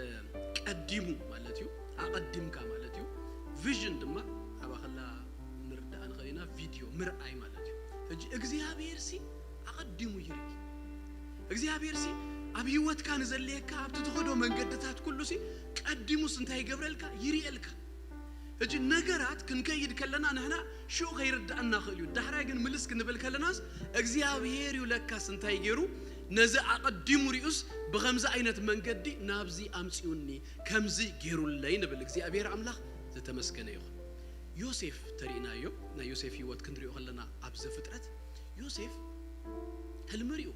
ቀዲሙ ማለት እዩ፣ ኣቐዲምካ ማለት እዩ። ቪዥን ድማ ኣብ ኣኸላ ንርዳእ ንኽእል ኢና፣ ቪድዮ ምርኣይ ማለት እዩ። ሕጂ እግዚኣብሔር ሲ ኣቐዲሙ ይርኢ። እግዚኣብሔር ሲ ኣብ ህይወትካ ንዘድልየካ ኣብቲ ትኸዶ መንገድታት ኩሉ ሲ ቀዲሙስ እንታይ ይገብረልካ? ይርእየልካ። ሕጂ ነገራት ክንከይድ ከለና ንሕና ሽኡ ከይርዳእና ክእል እዩ። ዳሕራይ ግን ምልስ ክንብል ከለናስ እግዚኣብሔር እዩ ለካስ እንታይ ገይሩ ነዚ ኣቐዲሙ ሪኡስ ብኸምዚ ዓይነት መንገዲ ናብዚ ኣምፂኡኒ ከምዚ ገይሩለይ ንብል። እግዚኣብሔር ኣምላኽ ዝተመስገነ ይኹን። ዮሴፍ ተሪእናዮ፣ ናይ ዮሴፍ ህይወት ክንሪኦ ከለና ኣብ ዘፍጥረት ዮሴፍ ሕልሚ ሪኡ።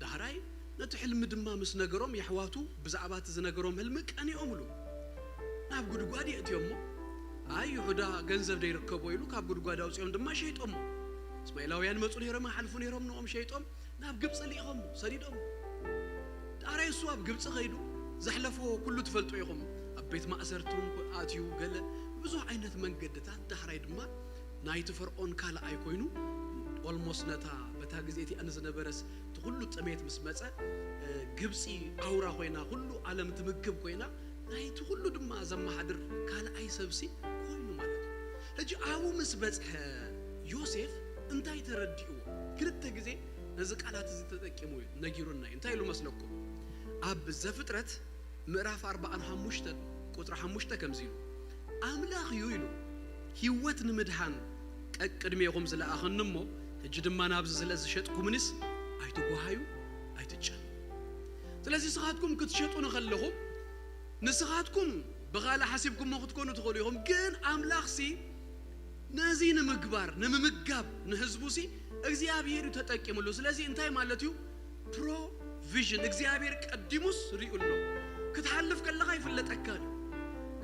ዳሕራይ ነቲ ሕልሚ ድማ ምስ ነገሮም የሕዋቱ ብዛዕባ እቲ ዝነገሮም ሕልሚ ቀኒኦምሉ። ናብ ጉድጓድ የእትዮሞ። ኣይ ይሁዳ ገንዘብ ደይርከቦ ኢሉ ካብ ጉድጓድ ኣውፂኦም ድማ ሸይጦሞ። እስማኤላውያን መፁ ነይሮም ይሓልፉ ነይሮም ንኦም ሸይጦም ናብ ግብፂ ልኢኾሞ ሰዲዶሞ። ዳሕራይ እሱ ኣብ ግብፂ ከይዱ ዘሕለፎ ኩሉ ትፈልጡ ኢኹም። ኣብ ቤት ማእሰርቲ እውን ኣትዩ ገለ ብዙሕ ዓይነት መንገድታት ዳሕራይ ድማ ናይቲ ፈርዖን ካልኣይ ኮይኑ ኦልሞስት ነታ በታ ግዜ እቲኣ ንዝነበረስ እቲ ኩሉ ጥሜት ምስ መጸ ግብፂ ኣውራ ኮይና ኩሉ ዓለም ትምግብ ኮይና ናይቲ ኩሉ ድማ ዘመሓድር ካልኣይ ሰብሲ ኮይኑ ማለት እዩ። ሕጂ ኣብኡ ምስ በፅሐ ዮሴፍ እንታይ ተረዲእዎ? ክልተ ግዜ ነዚ ቃላት እዚ ተጠቂሙ እዩ ነጊሩና እዩ። እንታይ ኢሉ መስለኩም? ኣብ ዘፍጥረት ምዕራፍ ኣርባዓን ሓሙሽተን ቁፅሪ ሓሙሽተ ከምዚ ኢሉ ኣምላኽ እዩ ኢሉ ህይወት ንምድሓን ቀቅድሜኹም ዝለኣኸኒ እሞ ሕጂ ድማ ናብዚ ስለ ዝሸጥኩምኒስ ኣይትጓሃዩ ኣይትጨኑ። ስለዚ ንስኻትኩም ክትሸጡ ንኸለኹም ንስኻትኩም ብኻልእ ሓሲብኩሞ ክትኮኑ ትኽእሉ ኢኹም፣ ግን ኣምላኽሲ ነዚ ንምግባር ንምምጋብ ንህዝቡሲ እግዚኣብሔር እዩ ተጠቂምሉ። ስለዚ እንታይ ማለት እዩ? ፕሮቪዥን እግዚኣብሔር ቀዲሙስ ሪኡ ኣሎ። ክትሓልፍ ከለኻ ይፍለጠካን እዩ፣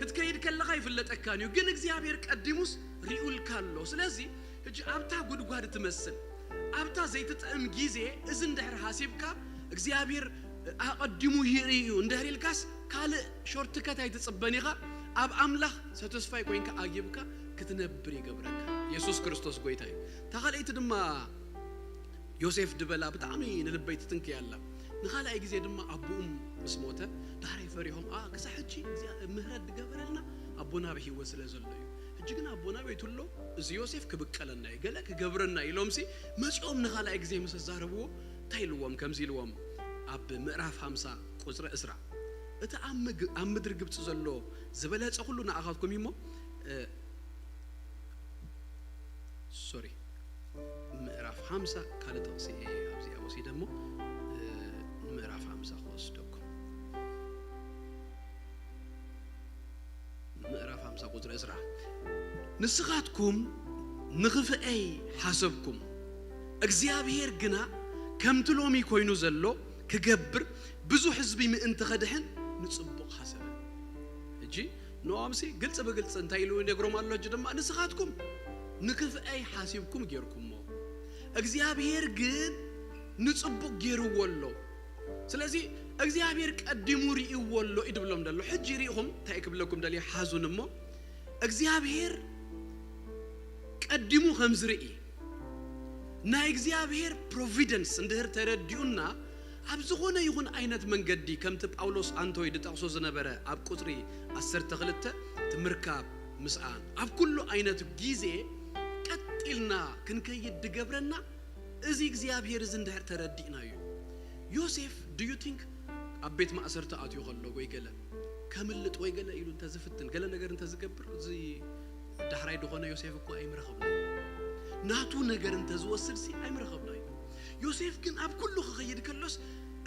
ክትከይድ ከለኻ ይፍለጠካን እዩ፣ ግን እግዚኣብሔር ቀዲሙስ ሪኡልካ ኣሎ። ስለዚ ሕጂ ኣብታ ጉድጓድ ትመስል ኣብታ ዘይትጥዕም ግዜ እዚ እንድሕር ሃሲብካ እግዚኣብሔር ኣቐዲሙ ይርኢ እዩ እንድሕር ኢልካስ ካልእ ሾርትከት ኣይትጽበን ኢኻ። ኣብ ኣምላኽ ሰተስፋይ ኮይንካ ኣጊብካ ክትነብር ይገብረካ። የሱስ ክርስቶስ ጎይታ እዩ። እታ ካልኣይቲ ድማ ዮሴፍ ድበላ ብጣዕሚ ንልበይ ትትንክይ ኣላ። ንኻልኣይ ግዜ ድማ ኣቦኡም ምስ ሞተ ዳሕራይ ፈሪሆም፣ "ኣ፣ ክሳዕ ሕጂ እግዚኣብሔር ምህረት ድገበረልና ኣቦና ብህይወት ስለ ዘሎ እዩ። ሕጂ ግን ኣቦና ቤቱ ኣሎ፣ እዚ ዮሴፍ ክብቀለና እዩ፣ ገለ ክገብረና እዩ" ኢሎምሲ መጺኦም ንኻልኣይ ግዜ ምስ ኣዛረብዎ እንታይ ኢልዎም? ከምዚ ኢልዎም ኣብ ምዕራፍ ሓምሳ ቁጽሪ ዕስራ፣ "እቲ ኣብ ምግ-፣ ኣብ ምድሪ ግብጺ ዘሎ ዝበለጸ ኩሉ ንኣኻትኩም እዩ እሞ፣ እ፣ ሶሪ፣ ምዕራፍ ሓምሳ ካልእ ጥቕሲ እየ ኣብዚኣ ወሲደ እሞ፣ እ፣ ንምዕራፍ ሓምሳ ክወስደኩም። ምዕራፍ ሓምሳ ቁጽሪ ዕስራ፣ "ንስኻትኩም ንኽፍአይ ሓሰብኩም፣ እግዚኣብሔር ግና ከምቲ ሎሚ ኮይኑ ዘሎ ክገብር፣ ብዙሕ ህዝቢ ምእንቲ ኸድሕን ንጽቡቕ ሓሰበ።" ሕጂ ንኦምሲ ግልጽ ብግልጽ እንታይ ኢሉ ይነግሮም ኣሎ? ሕጂ ድማ ንስኻትኩም ንክፍአይ ሓሲብኩም ጌርኩሞ፣ እግዚኣብሔር ግን ንጽቡቕ ጌርዎ ኣሎ። ስለዚ እግዚኣብሔር ቀዲሙ ርእይዎ ኣሎ እዩ ድብሎም ደሎ። ሕጂ ርኢኹም እንታይ ክብለኩም ደልየ? ሓዙን እሞ እግዚኣብሔር ቀዲሙ ከም ዝርኢ፣ ናይ እግዚኣብሔር ፕሮቪደንስ እንድህር ተረዲኡና፣ ኣብ ዝኾነ ይኹን ዓይነት መንገዲ ከምቲ ጳውሎስ ኣንቶይ ድጠቕሶ ዝነበረ ኣብ ቁጽሪ ዓሰርተ ክልተ፣ እቲ ምርካብ ምስኣን ኣብ ኩሉ ዓይነት ግዜ ቀጥ ኢልና ክንከይድ ድገብረና፣ እዚ እግዚኣብሔር እዚ እንድሕር ተረዲእናዮ። ዮሴፍ፣ do you think ኣብ ቤት ማእሰርቲ ኣትዩ ከሎ ወይ ገለ ከምልጥ ወይ ገለ ኢሉ እንተዝፍትን፣ ገለ ነገር እንተዝገብር፣ እዚ ዳሕራይ ዝኾነ ዮሴፍ እኮ ኣይምረኸብናዮ። ናቱ ነገር እንተዝወስድሲ ኣይምረኸብናዮ። ዮሴፍ ግን ኣብ ኩሉ ክኸይድ ከሎስ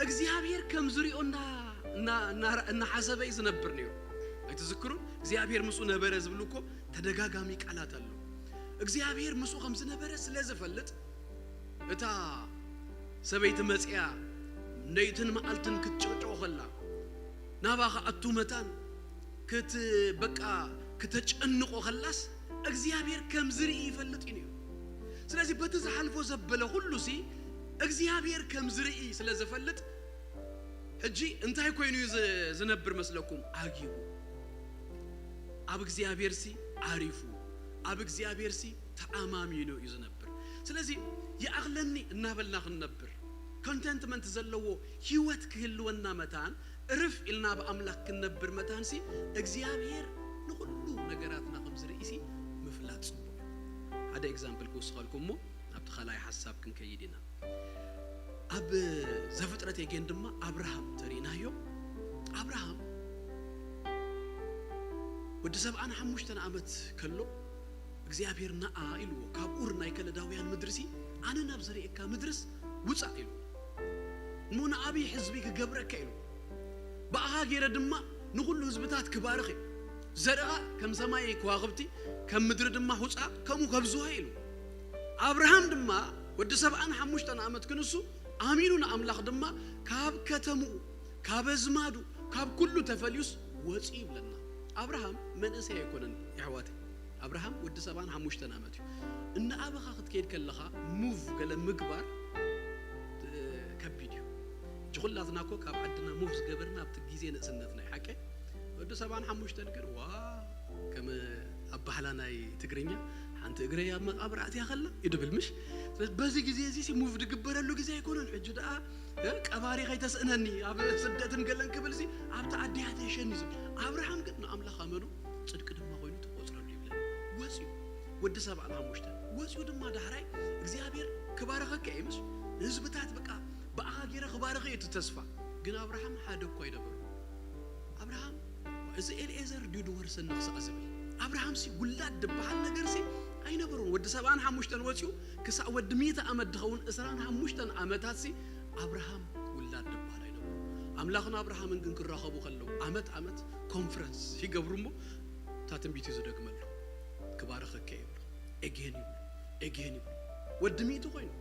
እግዚኣብሔር ከም ዝሪኦ እና-፣ እና-፣ እና-፣ እናሓሰበ እዩ ዝነብር ነይሩ። ኣይትዝክሩን? እግዚኣብሔር ምስኡ ነበረ ዝብሉ እኮ ተደጋጋሚ ቃላት ኣሎ። እግዚኣብሔር ምስኡ ከም ዝነበረ ስለ ዝፈልጥ፣ እታ ሰበይቲ መጺኣ ነይትን መዓልትን ክትጭቕጭቖ ከላ፣ ናባ ክኣቱ መታን ክት-፣ በቃ ክተጨንቖ ከላስ፣ እግዚኣብሔር ከም ዝርኢ ይፈልጥ እዩ ነይሩ። ስለዚ በቲ ዝሓልፎ ዘበለ ኩሉሲ እግዚኣብሔር ከም ዝርኢ ስለ ዝፈልጥ፣ ሕጂ እንታይ ኮይኑ እዩ ዝ-፣ ዝነብር መስለኩም? ኣጊቡ። ኣብ እግዚኣብሔርሲ ዓሪፉ፣ ኣብ እግዚኣብሔርሲ ተኣማሚኑ እዩ ዝነብር። ስለዚ ይኣኽለኒ እናበልና ክንነብር፣ ኮንተንትመንት ዘለዎ ህይወት ክህልወና መታን፣ እርፍ ኢልና ኣብ ኣምላኽ ክንነብር መታንሲ፣ እግዚኣብሔር ንኹሉ ነገራትና ከም ዝርእሲ ምፍላጥ ጽቡቕ እዩ። ሓደ ኤግዛምፕል ክውስኸልኩም እሞ ናብቲ ካልኣይ ሓሳብ ክንከይድ ኢና። ኣብ ዘፍጥረት ኤጌን ድማ ኣብርሃም ተሪእናዮ። ኣብርሃም ወዲ ሰብዓን ሓሙሽተን ዓመት ከሎ እግዚኣብሔር ንኣ ኢልዎ፣ "ካብ ኡር ናይ ከለዳውያን ምድርሲ ኣነ ናብ ዘርእየካ ምድርስ ውጻእ" ኢልዎ። "እሞ ንዓብዪ ህዝቢ ክገብረካ" ኢልዎ። "ብኣኻ ገይረ ድማ ንኹሉ ህዝብታት ክባርኽ እየ። ዘርእኻ ከም ሰማይ ከዋኽብቲ፣ ከም ምድሪ ድማ ሁጻ ከምኡ ከብዝሖ" ኢልዎ። ኣብርሃም ድማ ወዲ ሰብዓን ሓሙሽተን ዓመት ክንሱ ኣሚኑ ንኣምላኽ ድማ ካብ ከተምኡ፣ ካብ ኣዝማዱ፣ ካብ ኩሉ ተፈልዩስ ወጺኡ ይብለና። ኣብርሃም መንእሰይ ኣይኮነን የሕዋተይ። ኣብርሃም ወዲ ሰብዓን ሓሙሽተን ዓመት እዩ። እናኣበኻ ክትከይድ ከለኻ ሙቭ ገለ ምግባር፣ እ፣ ከቢድ እዩ። ሕጂ ኩላትና እኮ ካብ ዓድና ሙቭ ዝገበርና ኣብቲ ግዜ ንእስነትና እዩ፣ ሓቀይ? ወዲ ሰብዓን ሓሙሽተን ግን፣ ዋ፣ ከም ኣባህላ ናይ ትግርኛ፣ "ሓንቲ እግረይ ኣብ መቃብር ኣትያ ከላ" እዩ ድብል፣ ምሽ? ስለዚ በዚ ግዜ እዚ ሲ ሙቭ ድግበረሉ ግዜ ኣይኮነን። ሕጂ ደኣ፣ እ፣ ቀባሪ ከይተስእነኒ ኣብ ስደትን ገለን ክብል ሲ ኣብቲ ኣዲያት የሸኒ ዝብል። ኣብርሃም ግን ንኣምላኽ ኣመኖ፣ ጽድቂ ድማ ኮይኑ ተቆጽረሉ ይብለና። ወጺኡ፣ ወዲ ሰብዓን ሓሙሽተን ወጺኡ ድማ ዳሕራይ እግዚኣብሔር ክባረኸካ እዩ፣ ምሽ? ንህዝብታት በቃ ብኣኻ ገይረ ክባረኸ እዩ እቲ ተስፋ። ግን ኣብርሃም ሓደ እኳ ኣይነበሮ። ኣብርሃም፣ "እዚ ኤልኤዘር ድዩ ድወርሰኒ ክሳዕ" ዝብል? ኣብርሃምሲ ውላድ ድበሃል ነገርሲ ኣይነበሮን። ወዲ ሰብዓን ሓሙሽተን ወጺኡ ክሳዕ ወዲ ሚእቲ ዓመት ድኸውን ዕስራን ሓሙሽተን ዓመታትሲ ኣብርሃም ውላድ ድበሃል ኣይነበሮን። ኣምላኽን ኣብርሃምን ግን ክራኸቡ ከለዉ ዓመት ዓመት ኮንፈረንስ ይገብሩ እሞ እታ ትንቢት እዩ ዝደግመሉ። "ክባርኸካ" ይብሎ፣ ኤጌን ይብሎ፣ ኤጌን ይብሎ። ወዲ ሚእቲ ኮይኑ፣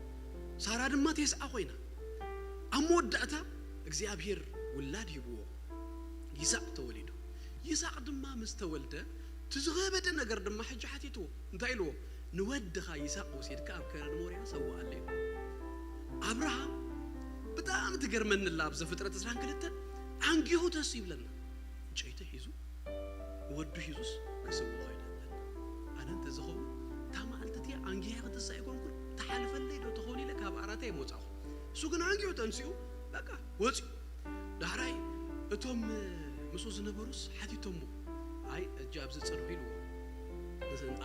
ሳራ ድማ ቴስዓ ኮይና። ኣብ መወዳእታ እግዚኣብሔር ውላድ ሂብዎ፣ ይስሐቅ ተወሊዱ። ይስሐቅ ድማ ምስ ተወልደ፣ እቲ ዝኸበደ ነገር ድማ ሕጂ ሓቲትዎ። እንታይ ኢልዎ? "ንወድኻ ይስሐቅ ወሲድካ ኣብ ከረን ሞርያ ሰውኣለይ" ኢሉ። ኣብርሃም ብጣዕሚ ትገርመኒ ኣላ። ኣብ ዘፍጥረት ዕስራን ክልተን ኣንጊሁ ተሱ ይብለና። ዕንጨይቲ ሒዙ፣ ንወዱ ሒዙስ ክስውኦ ይደለና። ኣነ እንተዝኸውን፣ እታ መዓልቲ እቲኣ ኣንጊሀ ክትሳ ኣይኮንኩን፣ ትሓልፈለይ ዶ ትኸውን ኢለ ካብ ዓራተይ ኣይምወጻኹ። እሱ ግን ኣንጊሁ ተንሲኡ፣ በቃ፣ ወጺኡ። ዳሕራይ እቶም ምስኡ ዝነበሩስ ሓቲቶሞ፣ "ኣይ፣ እጂ ኣብዚ ጽንሑ" ኢልዎ።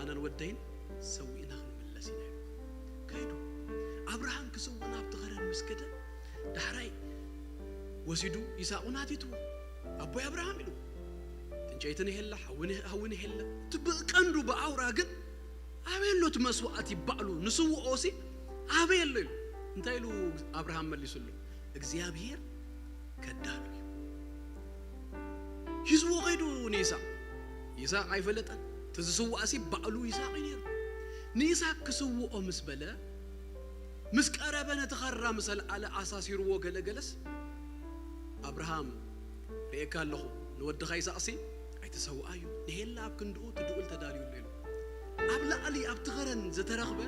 "ኣነን ወደይን ሰዊእና ክንምለስ ኢና" ኢሉ። ከይዱ። ኣብርሃም ክስውእ ናብቲ ኸረን ምስ ከደ፣ ዳሕራይ ወሲዱ ይስሐቅ እውን ሓቲትዎ። "ኣቦይ ኣብርሃም" ኢሉ። "ዕንጨይትን የለ፣ ሓውን የ-፣ ሓውን የለ። እቲ ብቀንዱ ብኣውራ ግን ኣበይ ኣሎ እቲ መስዋእቲ ባዕሉ ንስውኦሲ ኣበይ ኣሎ?" ኢሉ። እንታይ ኢሉ ኣብርሃም መሊሱሉ? "እግዚኣብሔር ከዳሉ እዩ።" ሒዝዎ ከይዱ ንይስሐቅ። ይስሐቅ ኣይፈለጠን። እቲ ዝስዋእሲ ባዕሉ ይስሐቅ እዩ ነይሩ። ንይስሐቅ ክስውኦ ምስ በለ፣ ምስ ቀረበ፣ ነቲ ኻራ ምስ ኣልዓለ፣ ኣሳሲርዎ ገለገለስ፣ ኣብርሃም፣ "ርእየካ ኣለኹ፣ ንወድኻ ይስሐቅሲ ኣይተሰውኣዮ፣ ንሄላ ኣብ ክንድኡ እቲ ድኡል ተዳልዩሉ" ኢሉ። ኣብ ላዕሊ ኣብቲ ኸረን ዝተረኽበ፣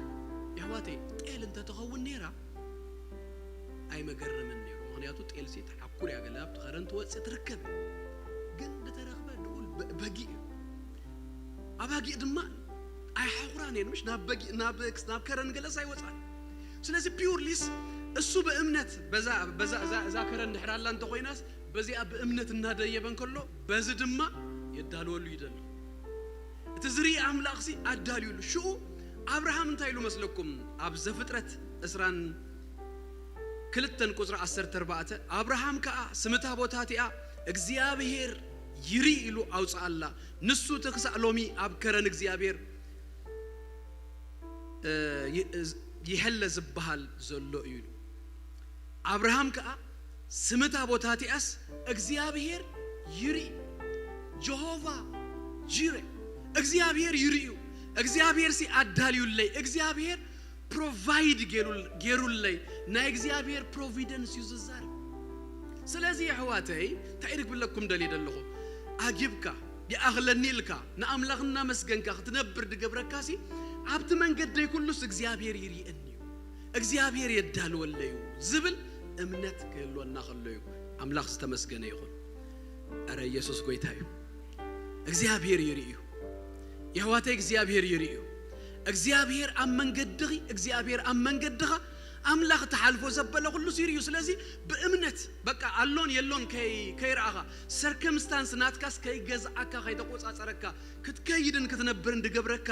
የሕዋተይ፣ ጤል እንተትኸውን ነይራ፣ ኣይመገረመን ነይሩ። ምኽንያቱ ጤልሲ ትሓኩር እያ፣ ገለ ኣብቲ ኸረን ትወጽእ ትርከብ። ግን ዝተረኽበ ድኡል በ-፣ በጊዕ እዩ። ኣባጊዕ ድማ ኣይሓኹራን እየን፣ ምሽ ናብ በጊዕ፣ ናብ፣ ናብ ከረን ገለስ ኣይወጻን። ስለዚ ፒውርሊስ እሱ ብእምነት በዛ፣ በዛ፣ እዛ፣ እዛ ከረን ድሕር ኣላ እንተኾይናስ፣ በዚኣ ብእምነት እናደየበ እንከሎ፣ በዚ ድማ የዳልወሉ ይደሎ። እቲ ዝርኢ ኣምላኽሲ ኣዳልዩሉ። ሽኡ ኣብርሃም እንታይ ኢሉ መስለኩም? ኣብ ዘፍጥረት ዕስራን ክልተን ቁጽሪ ዓሰርተ ኣርባዕተ፣ ኣብርሃም ከኣ ስምታ ቦታ እቲኣ እግዚኣብሔር ይርኢ ኢሉ ኣውጽኣላ። ንሱ እቲ ክሳዕ ሎሚ ኣብ ከረን እግዚኣብሔር፣ እ፣ ይ-፣ ይሐለ ዝበሃል ዘሎ እዩ ኢሉ። ኣብርሃም ከኣ ስምታ ቦታ እቲኣስ እግዚኣብሔር ይርኢ፣ ጀሆቫ ጂረ፣ እግዚኣብሔር ይርእዩ፣ እግዚኣብሔር ሲ ኣዳልዩለይ፣ እግዚኣብሔር ፕሮቫይድ ገይሩል-፣ ገይሩለይ። ናይ እግዚኣብሔር ፕሮቪደንስ እዩ ዝዛረብ። ስለዚ የሕዋተይ፣ እንታይ ርግብለኩም ደልየ ደለኹ? ኣጊብካ፣ ይኣኽለኒ ኢልካ፣ ንኣምላኽ እናመስገንካ ክትነብር ድገብረካሲ፣ ኣብቲ መንገደይ ኩሉስ እግዚኣብሔር ይርእየኒ እዩ፣ እግዚኣብሔር የዳልወለይ እዩ ዝብል እምነት ክህልወና ከሎ እዩ። ኣምላኽ ዝተመስገነ ይኹን። ኧረ ኢየሱስ ጎይታ እዩ። እግዚኣብሔር ይርእዩ። የሕዋተይ እግዚኣብሔር ይርእዩ። እግዚኣብሔር ኣብ መንገድኺ፣ እግዚኣብሔር ኣብ መንገድኻ፣ ኣምላኽ ትሓልፎ ዘበለ ኩሉስ ይርእዩ። ስለዚ ብእምነት በቃ ኣሎን የሎን ከይ-፣ ከይረኣኻ፣ ሰርከምስታንስ ናትካስ ከይገዝኣካ፣ ከይተቆጻጸረካ፣ ክትከይድን ክትነብርን ድገብረካ፣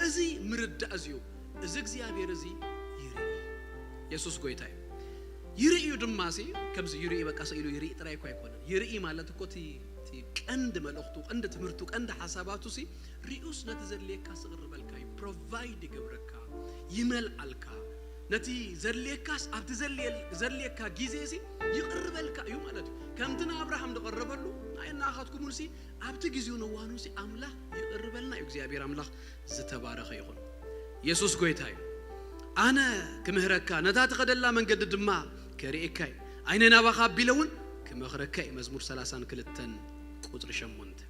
እዚ ምርዳእ እዚ እዩ። እዚ እግዚኣብሔር እዚ ይርኢ። የሱስ ጎይታ እዩ። ይርእዩ ድማ ሲ፣ ከምዚ ይርኢ በቃ ስኢሉ ይርኢ ጥራይ እኮ ኣይኮነን። ይርኢ ማለት እኮ እቲ፣ እቲ ቀንዲ መልእኽቱ፣ ቀንዲ ትምህርቱ፣ ቀንዲ ሓሳባቱ ሲ፣ ሪኡስ ነቲ ዘድልየካ ስቕርበልካ እዩ። ፕሮቫይድ ይገብረካ፣ ይመልኣልካ። ነቲ ዘድልየካስ ኣብቲ ዘድልየ-፣ ዘድልየካ ግዜ ሲ ይቕርበልካ እዩ ማለት እዩ። ከምቲ ንኣብርሃም ዝቐረበሉ፣ ንኣይ ንኣኻትኩምን ሲ ኣብቲ ግዜኡን እዋኑን ሲ ኣምላኽ ይቕርበልና እዩ። እግዚኣብሔር ኣምላኽ ዝተባረኸ ይኹን። የሱስ ጎይታ እዩ። ኣነ ክምህረካ፣ ነታ ትኸደላ መንገዲ ድማ ከርእየካ እዩ። ዓይነይ ናባኻ ኣቢለ እውን ክመኽረካ እዩ። መዝሙር ሰላሳን ክልተን ቁጽሪ ሸሞንተ።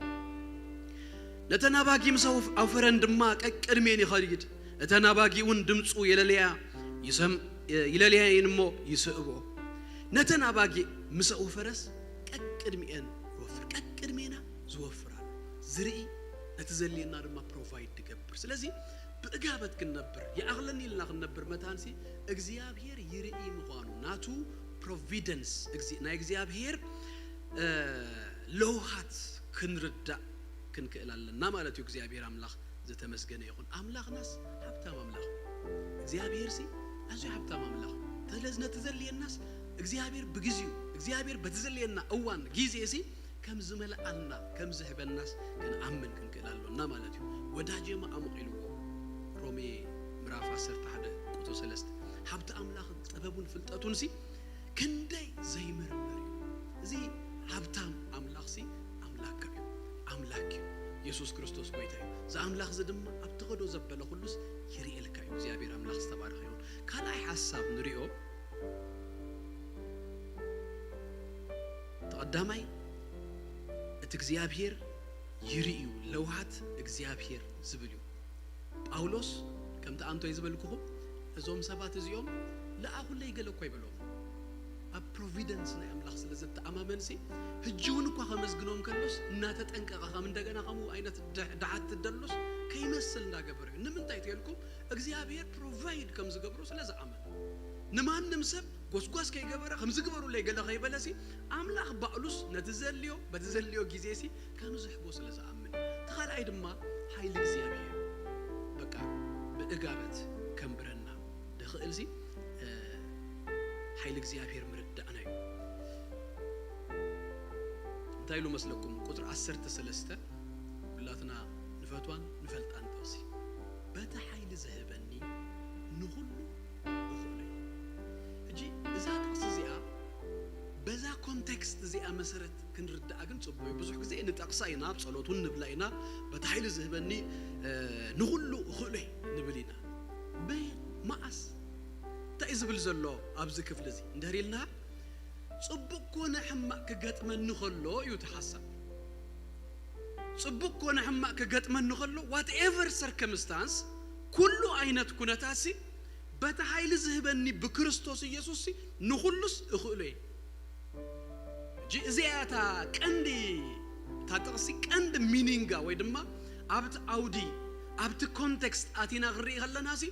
ነተን ኣባጊ ምስ ኣውፍ-፣ ኣውፈረን ድማ ቀቅድሜን ይኸይድ። እተን ኣባጊ እውን ድምፁ የለለያ፣ ይሰም-፣ ይለለያ እየን እሞ ይስእቦ። ነተን ኣባጊ ምስ ኣውፈረስ ቀቅድሚኤን ይወፍር። ቀቅድሜና ዝወፍር ኣሎ። ዝርኢ፣ ነቲ ዘድልየና ድማ ፕሮቫይድ ድገብር። ስለዚ ብእጋበት ክንነብር፣ ይኣኽለኒ ኢልና ክንነብር መታንሲ እግዚኣብሔር ይርኢ ምዃኑ፣ ናቱ ፕሮቪደንስ፣ እግዚ-፣ ናይ እግዚኣብሔር፣ እ፣ ለውሃት ክንርዳእ ክንክእል ኣለና ማለት እዩ። እግዚኣብሔር ኣምላኽ ዝተመስገነ ይኹን። ኣምላኽናስ ሃብታም ኣምላኽ እዩ። እግዚኣብሔር ሲ ኣዝዩ ሃብታም ኣምላኽ እዩ። ስለዚ ነቲ ዘድልየናስ እግዚኣብሔር ብግዚኡ፣ እግዚኣብሔር በቲ ዘድልየና እዋን ግዜ ሲ ከም ዝመልኣልና፣ ከም ዝህበናስ ክንኣምን ክንክእል ኣሎና ማለት እዩ። ወዳጄ መዓሙቕ ኢልዎ ሮሜ ምዕራፍ ዓሰርተ ሓደ ቁጽሪ ሰለስተ። ሃብቲ ኣምላኽ ጥበቡን ፍልጠቱን ሲ ክንደይ ዘይምርመር እዩ። እዚ ሃብታም ኣምላኽ ሲ ኣምላካ እዩ፣ ኣምላክ እዩ። የሱስ ክርስቶስ ጎይታ እዩ። እዚ ኣምላኽ እዚ ድማ ኣብ ትኸዶ ዘበለ ኩሉስ ይርእየልካ እዩ። እግዚኣብሔር ኣምላኽ ዝተባረኸ ይኹን። ካልኣይ ሓሳብ ንሪኦ፣ እቲ ቀዳማይ እቲ እግዚኣብሔር ይርእዩ ለውሃት እግዚኣብሔር ዝብል እዩ። ጳውሎስ ከምቲ ኣንቶይ ዝበልኩኹም፣ እዞም ሰባት እዚኦም ለኣኹለይ ገለ እኳ ይበሎም። ኣብ ፕሮቪደንስ ናይ ኣምላኽ ስለ ዘተኣማመንሲ፣ ሕጂ እውን እኳ ከመስግኖም ከሎስ እናተጠንቀቐ፣ ከም እንደገና ከምኡ ዓይነት ድ-፣ ድሓት ደሎስ ከይመስል እንዳገበረ እዩ። ንምንታይ ተልኩም? እግዚኣብሔር ፕሮቫይድ ከም ዝገብሮ ስለ ዝኣመን። ንማንም ሰብ ጎስጓስ ከይገበረ፣ ከም ዝግበሩለይ ገለ ከይበለሲ፣ ኣምላኽ ባዕሉስ ነቲ ዘልዮ፣ በቲ ዘልዮ ግዜሲ ከም ዝሕቦ ስለ ዝኣምን። እቲ ካልኣይ ድማ ሓይሊ እግዚኣብሔር በቃ ብእጋበት ከንብረና ድኽእልሲ፣ እ፣ ሓይሊ እግዚኣብሔር ምርዳእና እዩ። እንታይ ኢሉ መስለኩም? ቁጽሪ ዓሰርተ ሰለስተ፣ ኩላትና ንፈትዋን ንፈልጣን ጥቕሲ፣ "በቲ ሓይሊ ዝህበኒ ንኹሉ እኽእሎ እዩ።" ሕጂ እዛ ጥቕሲ እዚኣ በዛ ኮንቴክስት እዚኣ መሰረት ክንርዳኣ ግን ጽቡቕ እዩ። ብዙሕ ግዜ ንጠቕሳ ኢና፣ ኣብ ጸሎት እውን ንብላ ኢና፣ "በቲ ሓይሊ ዝህበኒ፣ እ፣ ንኹሉ እኽእሎ እየ" ንብል ኢና። በየን? መዓስ? እንታይ እዩ ዝብል ዘሎ ኣብዚ ክፍሊ እዚ? እንድሕር ኢልና፣ ጽቡቕ ኮነ ሕማቕ ክገጥመኒ ከሎ እዩ እቲ ሓሳብ። ጽቡቕ ኮነ ሕማቕ ክገጥመኒ ከሎ፣ ዋትኤቨር ሰርከምስታንስ፣ ኩሉ ዓይነት ኩነታትሲ፣ በቲ ሓይሊ ዝህበኒ ብክርስቶስ ኢየሱስሲ፣ ንኹሉስ እኽእሎ እየ። ሕጂ እዚኣ እታ ቀንዲ፣ እታ ጥቕሲ ቀንዲ ሚኒንጋ ወይ ድማ ኣብቲ ዓውዲ፣ ኣብቲ ኮንቴክስት ኣቲና ክንርኢ ከለናሲ፣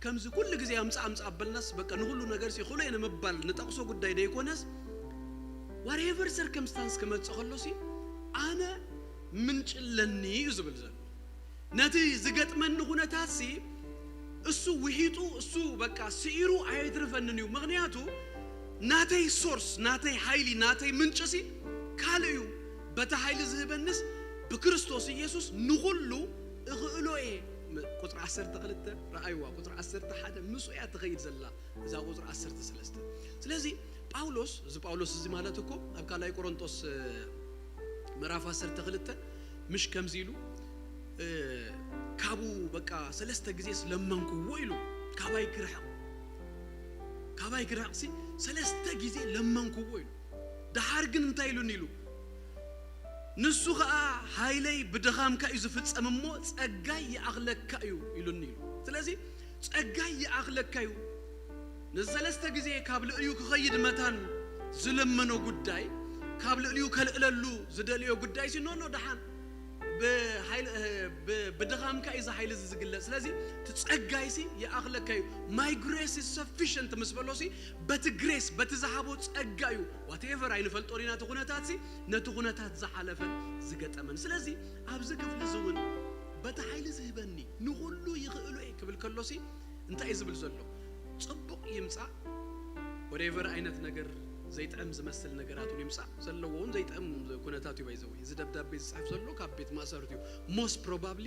ከምዚ ኩሉ ግዜ ኣምጻ ኣምጻ ኣበልናስ፣ በቃ ንኹሉ ነገርሲ እኽእሎ እየ ንምባል ንጠቕሶ ጉዳይ ደይኮነስ፣ ዋትኤቨር ሰርከምስታንስ ክመጽእ ከሎሲ፣ ኣነ ምንጪ ኣለኒ እዩ ዝብል ዘሎ። ነቲ ዝገጥመኒ ኩነታትሲ፣ እሱ ውሒጡ፣ እሱ በቃ ስዒሩ ኣየትርፈንን እዩ። ምኽንያቱ ናተይ ሶርስ፣ ናተይ ሓይሊ፣ ናተይ ምንጭሲ ካልእ እዩ። በቲ ሓይሊ ዝህበንስ ብክርስቶስ ኢየሱስ ንኹሉ እኽእሎ እየ። ም-፣ ቁጽሪ ዓሰርተ ክልተ ረኣይዋ፣ ቁጽሪ ዓሰርተ ሓደ ምስኡ እያ ትኸይድ ዘላ፣ እዛ ቁጽሪ ዓሰርተ ሰለስተ። ስለዚ ጳውሎስ፣ እዚ ጳውሎስ እዚ ማለት እኮ ኣብ ካልኣይ ቆሮንጦስ፣ እ፣ ምዕራፍ ዓሰርተ ክልተ ምሽ ከምዚ ኢሉ፣ እ፣ ካብኡ በቃ ሰለስተ ግዜስ ለመንክዎ ኢሉ፣ ካባይ ክርሕቕ፣ ካባይ ክርሕቕሲ ሰለስተ ግዜ ለመንክዎ ኢሉ። ደሓር ግን እንታይ ኢሉኒ ኢሉ? "ንሱ ኸኣ ሓይለይ ብድኻምካ እዩ ዝፍጸም እሞ ጸጋይ ይኣኽለካ እዩ" ኢሉኒ ኢሉ። ስለዚ ጸጋይ ይኣኽለካ እዩ። ንሰለስተ ግዜ ካብ ልዕሊኡ ክኸይድ መታን ዝለመኖ ጉዳይ፣ ካብ ልዕሊኡ ከልዕለሉ ዝደልዮ ጉዳይሲ፣ ኖ፣ ኖ፣ ደሓን ብሓይል-፣ ብ-፣ ብድኻምካ እዩ እዚ ሓይሊ እዚ ዝግለጽ። ስለዚ እቲ ጸጋይሲ ይኣኽለካ እዩ። "My grace is sufficient" ምስ በሎሲ፣ በቲ ግሬስ፣ በቲ ዝሃቦ ጸጋ እዩ። ዋትኤቨር ኣይንፈልጦን ኢና እቲ ኩነታትሲ፣ ነቲ ኩነታት ዝሓለፈን ዝገጠመን። ስለዚ ኣብዚ ክፍሊ እዚ እውን በቲ ሓይሊ ዝህበኒ ንኹሉ ይኽእሎ እየ ክብል ከሎሲ እንታይ እዩ ዝብል ዘሎ? ጽቡቕ ይምጻእ፣ ወሬቨር ዓይነት ነገር፣ ዘይጥዕም ዝመስል ነገራት እውን ይምጻእ፣ ዘለዎ እውን ዘይጥዕም ኩነታት እዩ። ባይዘው እዚ ደብዳቤ ዝጽሕፍ ዘሎ ካብ ቤት ማእሰርቲ እዩ። ሞስት ፕሮባብሊ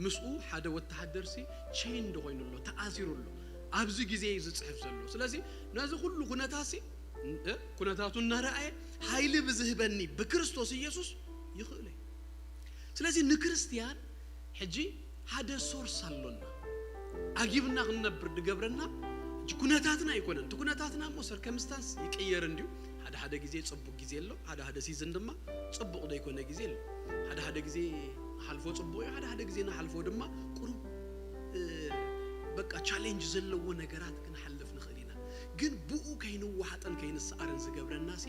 ምስኡ ሓደ ወተሃደርሲ ቼይንድ ኮይኑ ኣሎ፣ ተኣሲሩ ኣሎ። ኣብዚ ግዜ እዩ ዝጽሕፍ ዘሎ። ስለዚ ነዚ ኩሉ ኩነታትሲ፣ እ፣ ኩነታቱ እናረኣየ ሓይሊ ብዝህበኒ ብክርስቶስ ኢየሱስ ይኽእሎ እዩ። ስለዚ ንክርስትያን ሕጂ ሓደ ሶርስ ኣሎና። ኣጊብና ክንነብር ድገብረና ሕጂ ኩነታትና ኣይኮነን። እቲ ኩነታትና እሞ ሰርከምስታንስ ይቅየር እንድዩ። ሓደ ሓደ ግዜ ጽቡቅ ግዜ ኣሎ፣ ሓደ ሓደ ሲዝን ድማ ጽቡቅ ዘይኮነ ግዜ ኣሎ። ሓደ ሓደ ግዜ ንሓልፎ ጽቡቅ እዩ፣ ሓደ ሓደ ግዜ ንሓልፎ ድማ ቁሩብ፣ እ፣ በቃ ቻሌንጅ ዘለዎ ነገራት ክንሓልፍ ንኽእል ኢና። ግን ብኡ ከይንወሓጠን ከይንሰዓርን ዝገብረናሲ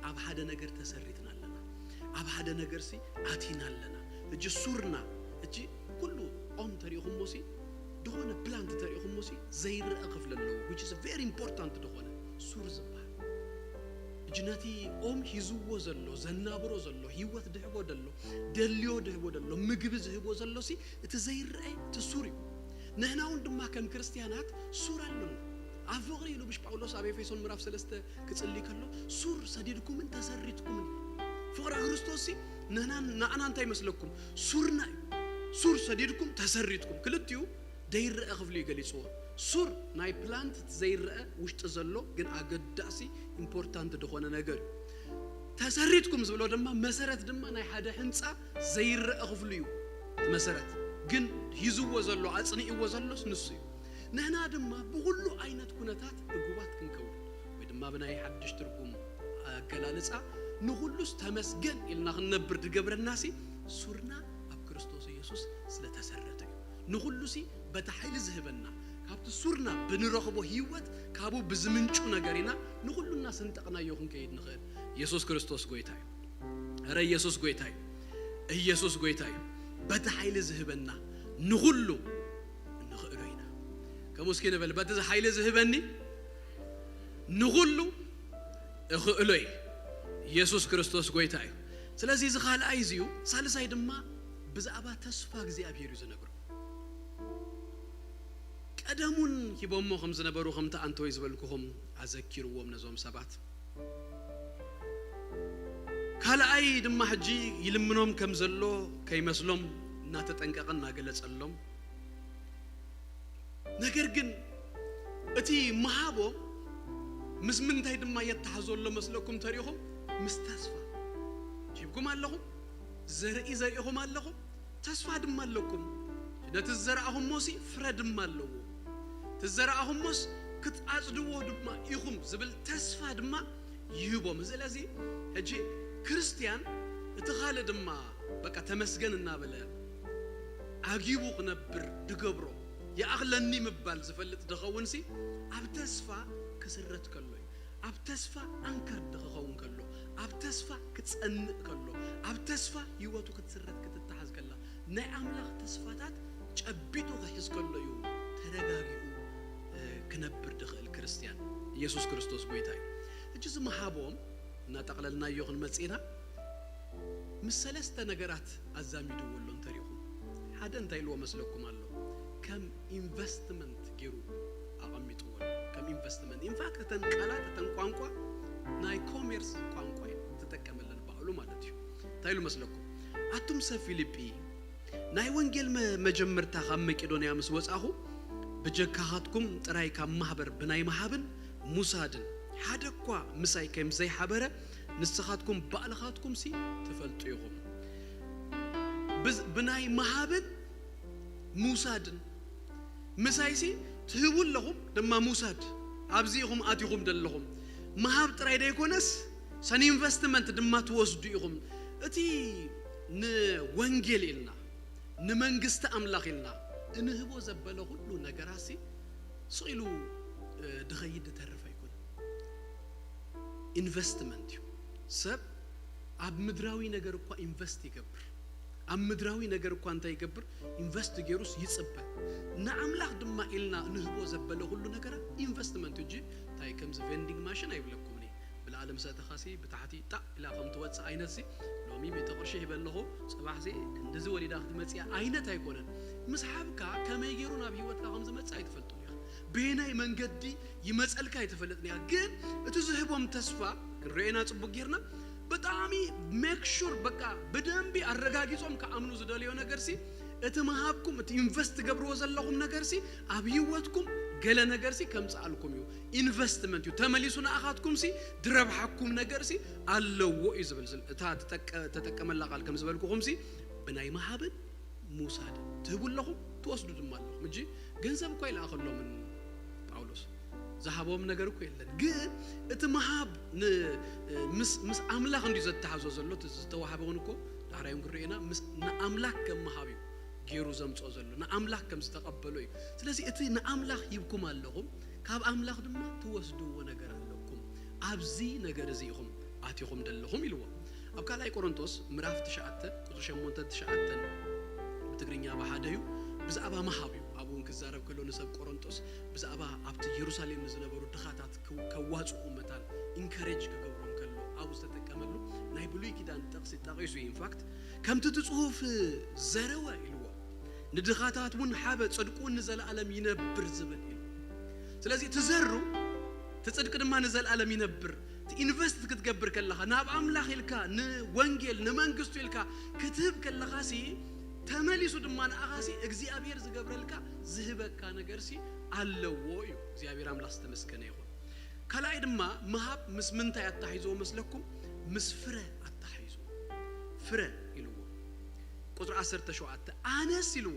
ኣብ ሓደ ነገር ተሰሪትና ኣለና። ኣብ ሓደ ነገርሲ ኣቲና ኣለና። እጂ ሱርና፣ እጂ ኩሉ ኦም ተሪእኹሞሲ፣ ዝኾነ ፕላንት ተሪእኹሞሲ፣ ዘይረአ ክፍሊ ኣለዎ፣ which is very important ዝኾነ ሱር ዝበሃል። እጂ ነቲ ኦም ሂዝዎ ዘሎ፣ ዘናብሮ ዘሎ፣ ህይወት ድሕቦ ደሎ፣ ደልዮ ድህቦ ደሎ፣ ምግቢ ዝህቦ ዘሎሲ፣ እቲ ዘይረአ፣ እቲ ሱር እዩ። ንሕና እውን ድማ ከም ክርስትያናት ሱር ኣሎና። ኣብ ፍቕሪ ኢሉ ብሽ ጳውሎስ ኣብ ኤፌሶን ምዕራፍ ሰለስተ ክጽሊ ከሎ፣ ሱር ሰዲድኩምን ተሰሪትኩምን። ፍቕሪ ክርስቶስሲ ንሕና፣ ንኣና እንታይ ይመስለኩም? ሱርና እዩ። ሱር ሰዲድኩም፣ ተሰሪትኩም። ክልቲኡ ደይረአ ክፍሊ እዩ ገሊጽዎ። ሱር ናይ ፕላንት ዘይረአ ውሽጢ ዘሎ ግን ኣገዳሲ ኢምፖርታንት ዝኾነ ነገር እዩ። ተሰሪትኩም ዝብሎ ድማ መሰረት ድማ ናይ ሓደ ህንጻ ዘይረአ ክፍሉ እዩ። እቲ መሰረት ግን ሂዝዎ ዘሎ፣ ኣጽኒእዎ ዘሎስ ንሱ እዩ። ንሕና ድማ ብኹሉ ዓይነት ኩነታት ዕጉባት ክንከውን ወይ ድማ ብናይ ሓድሽ ትርጉም ኣገላልጻ ንኹሉስ ተመስገን ኢልና ክንነብር ድገብረናሲ ሱርና ኣብ ክርስቶስ ኢየሱስ ስለተሰረተ እዩ። ንኹሉሲ በቲ ሓይሊ ዝህበና ካብቲ ሱርና ብንረኽቦ ህይወት ካብኡ ብዝምንጩ ነገር ኢና ንኹሉ እናሰንጠቕናዮ ክንከይድ ንኽእል። ኢየሱስ ክርስቶስ ጎይታ እዩ። እረ ኢየሱስ ጎይታ እዩ። ኢየሱስ ጎይታ እዩ። በቲ ሓይሊ ዝህበና ንኹሉ እንኽእሎ ኢና። ከምኡ እስኪ ንበል፣ በቲ ሓይሊ ዝህበኒ ንኹሉ እኽእሎ እየ። ኢየሱስ ክርስቶስ ጎይታ እዩ። ስለዚ እዚ ካልኣይ እዚ እዩ። ሳልሳይ ድማ ብዛዕባ ተስፋ እግዚኣብሔር እዩ ዝነግሮ። ቀደሙን ሂቦሞ ከም ዝነበሩ ከምቲ ኣንቶይ ዝበልኩኹም ኣዘኪርዎም ነዞም ሰባት። ካልኣይ ድማ ሕጂ ይልምኖም ከም ዘሎ ከይመስሎም እናተጠንቀቐ እናገለጸሎም። ነገር ግን እቲ ምሃቦም ምስ ምንታይ ድማ የተሓዞ ኣሎ መስለኩም ተሪኹም? ምስ ተስፋ። ሂብኩም ኣለኹም፣ ዘርኢ ዘሪእኹም ኣለኹም፣ ተስፋ ድማ ኣለኩም። ነቲ ዝዘራእኹሞሲ ፍረ ድማ ኣለዎ። እቲ ዝዘራእኹሞስ ክትዓጽድዎ ድማ ኢኹም ዝብል ተስፋ ድማ ይህቦም። ስለዚ ሕጂ ክርስትያን እቲ ካልእ ድማ በቃ ተመስገን እናበለ ዓጊቡ ክነብር ድገብሮ ይኣኽለኒ ምባል ዝፈልጥ ድኸውንሲ ኣብ ተስፋ ክስረት ከሎ እዩ። ኣብ ተስፋ ኣንከር ድኽኸውን ከሎ፣ ኣብ ተስፋ ክጸንእ ከሎ፣ ኣብ ተስፋ ህይወቱ ክትስረት ክትተሓዝ ከላ፣ ናይ ኣምላኽ ተስፋታት ጨቢጡ ክሕዝ ከሎ እዩ ተረጋጊኡ፣ እ፣ ክነብር ድኽእል ክርስትያን። ኢየሱስ ክርስቶስ ጎይታ እዩ። ሕጂ እዚ ምሃቦም እናጠቕለልናዮ ክንመጽእ ኢና። ምስ ሰለስተ ነገራት ኣዛሚድዎ ኣሎ እንተሪኹም። ሓደ እንታይ ኢልዎ መስለኩም ኣሎ? ከም ኢንቨስትመንት ገይሩ ኣቐሚጥዎ ኣሎ። ከም ኢንቨስትመንት። ኢንፋክት እተን ቃላት፣ እተን ቋንቋ ናይ ኮሜርስ ቋንቋ እዩ ተጠቀመለን ባዕሉ ማለት እዩ። እንታይ ኢሉ መስለኩም? ኣቱም ሰብ ፊልጲ፣ ናይ ወንጌል መ-፣ መጀመርታ ካብ መቄዶንያ ምስ ወጻኹ፣ ብጀካኻትኩም ጥራይ ካብ ማህበር ብናይ ምሃብን ሙሳድን ሓደ እኳ ምሳይ ከም ዘይሓበረ ንስኻትኩም ባዕልኻትኩምሲ ትፈልጡ ኢኹም። ብዝ-፣ ብናይ ምሃብን ሙሳድን ምሳይሲ ትህቡ ኣለኹም፣ ድማ ሙሳድ ኣብዚ ኢኹም ኣቲኹም ዘለኹም። ምሃብ ጥራይ ደይኮነስ ሰን ኢንቨስትመንት ድማ ትወስዱ ኢኹም። እቲ ንወንጌል ኢልና፣ ንመንግስቲ ኣምላኽ ኢልና እንህቦ ዘበለ ኩሉ ነገራሲ ስቕ ኢሉ፣ እ፣ ድኸይድ ድተርፍ ኣይኮነን። ኢንቨስትመንት እዩ። ሰብ ኣብ ምድራዊ ነገር እኳ ኢንቨስት ይገብር። ኣብ ምድራዊ ነገር እኳ እንታይ ይገብር? ኢንቨስት ገይሩስ ይጽበ። ንኣምላኽ ድማ ኢልና ንህቦ ዘበለ ኩሉ ነገራት ኢንቨስትመንት እዩ እንጂ እንታይ ከምዚ ቬንዲንግ ማሽን ኣይብለኩምን እየ። ብላዕሊ ምስ ኣተኻሲ ብታሕቲ ጣዕ ኢላ ከም ትወጽእ ዓይነትሲ፣ ሎሚ ሚእቲ ቅርሺ ሂበ ኣለኹ፣ ጽባሕሲ ክንድዚ ወሊዳ ክትመጽእ እያ ዓይነት ኣይኮነን። ምስ ሓብካ ከመይ ገይሩ ናብ ህይወትካ ከም ዝመጽእ ኣይትፈልጡን ኢኻ። በየናይ መንገዲ ይመጸልካ ኣይትፈልጥን ኢኻ። ግን እቲ ዝህቦም ተስፋ ክንርእዮ ኢና ጽቡቅ ጌርና። ብጣዕሚ ሜክ ሹር፣ በቃ ብደንቢ ኣረጋጊጾም ክኣምኑ ዝደልዮ ነገርሲ፣ እቲ ምሃብኩም፣ እቲ ኢንቨስት ትገብርዎ ዘለኹም ነገርሲ ኣብ ህይወትኩም ገለ ነገርሲ ከምጽኣልኩም እዩ። ኢንቨስትመንት እዩ። ተመሊሱ ንኣኻትኩምሲ ድረብሓኩም ነገርሲ ኣለዎ እዩ ዝብል። ስለ-፣ እታ ትጠቀ-፣ ተጠቀመላ ቃል ከም ዝበልኩኹምሲ ብናይ ምሃብን ምውሳድ ትህቡ ኣለኹም፣ ትወስዱ ድማ ኣለኹም። እጂ ገንዘብ እኳ ይልኣኸሎምን ጳውሎስ፣ ዝሃቦም ነገር እኮ የለን። ግን እቲ ምሃብ ን-፣ ምስ፣ ምስ ኣምላኽ እንድዩ ዘተሓዞ ዘሎ። እቲ ዝተዋህበውን እኮ ዳሕራዮም ክንሪኦ ኢና፣ ምስ ንኣምላኽ ከም ምሃብ እዩ ገይሩ ዘምጽኦ ዘሎ፣ ንኣምላኽ ከም ዝተቐበሎ እዩ። ስለዚ እቲ ንኣምላኽ ሂብኩም ኣለኹም፣ ካብ ኣምላኽ ድማ ትወስድዎ ነገር ኣለኩም። ኣብዚ ነገር እዚ ኢኹም ኣቲኹም ዘለኹም ኢልዎ። ኣብ ካልኣይ ቆሮንቶስ ምዕራፍ ትሽዓተ ቁጽሪ ሸሞንተ ትሽዓተ ብትግርኛ ብሓደ እዩ፣ ብዛዕባ ምሃብ እዩ። ኣብኡ እውን ክዛረብ ከሎ ንሰብ ቆሮንቶስ ብዛዕባ ኣብቲ የሩሳሌም ንዝነበሩ ድኻታት ክው-፣ ከዋጽኡ መታን ኢንካሬጅ ክገብሮም ከሎ ኣብኡ ዝተጠቀመሉ ናይ ብሉይ ኪዳን ጥቕሲ ጠቒሱ እዩ። ኢንፋክት ከምቲ እቲ ጽሑፍ ዘረወ ኢልዎ፣ ንድኻታት እውን ሓበ፣ ጽድቁ እውን ንዘለኣለም ይነብር ዝብል ኢሉ። ስለዚ ትዘሩ፣ እቲ ጽድቂ ድማ ንዘለኣለም ይነብር። እቲ ኢንቨስት ክትገብር ከለኻ፣ ናብ ኣምላኽ ኢልካ፣ ንወንጌል፣ ንመንግስቱ ኢልካ ክትህብ ከለኻሲ፣ ተመሊሱ ድማ ንኣኻሲ እግዚኣብሔር ዝገብረልካ፣ ዝህበካ ነገርሲ ኣለዎ እዩ። እግዚኣብሔር ኣምላኽ ዝተመስገነ ይኹን። ካልኣይ ድማ ምሃብ ምስ ምንታይ ኣታሒዝዎ መስለኩም? ምስ ፍረ ኣታሒዝዎ። ፍረ ኢልዎ። ቁጽሪ ዓሰርተ ሸውዓተ፣ ኣነስ ኢልዎ፣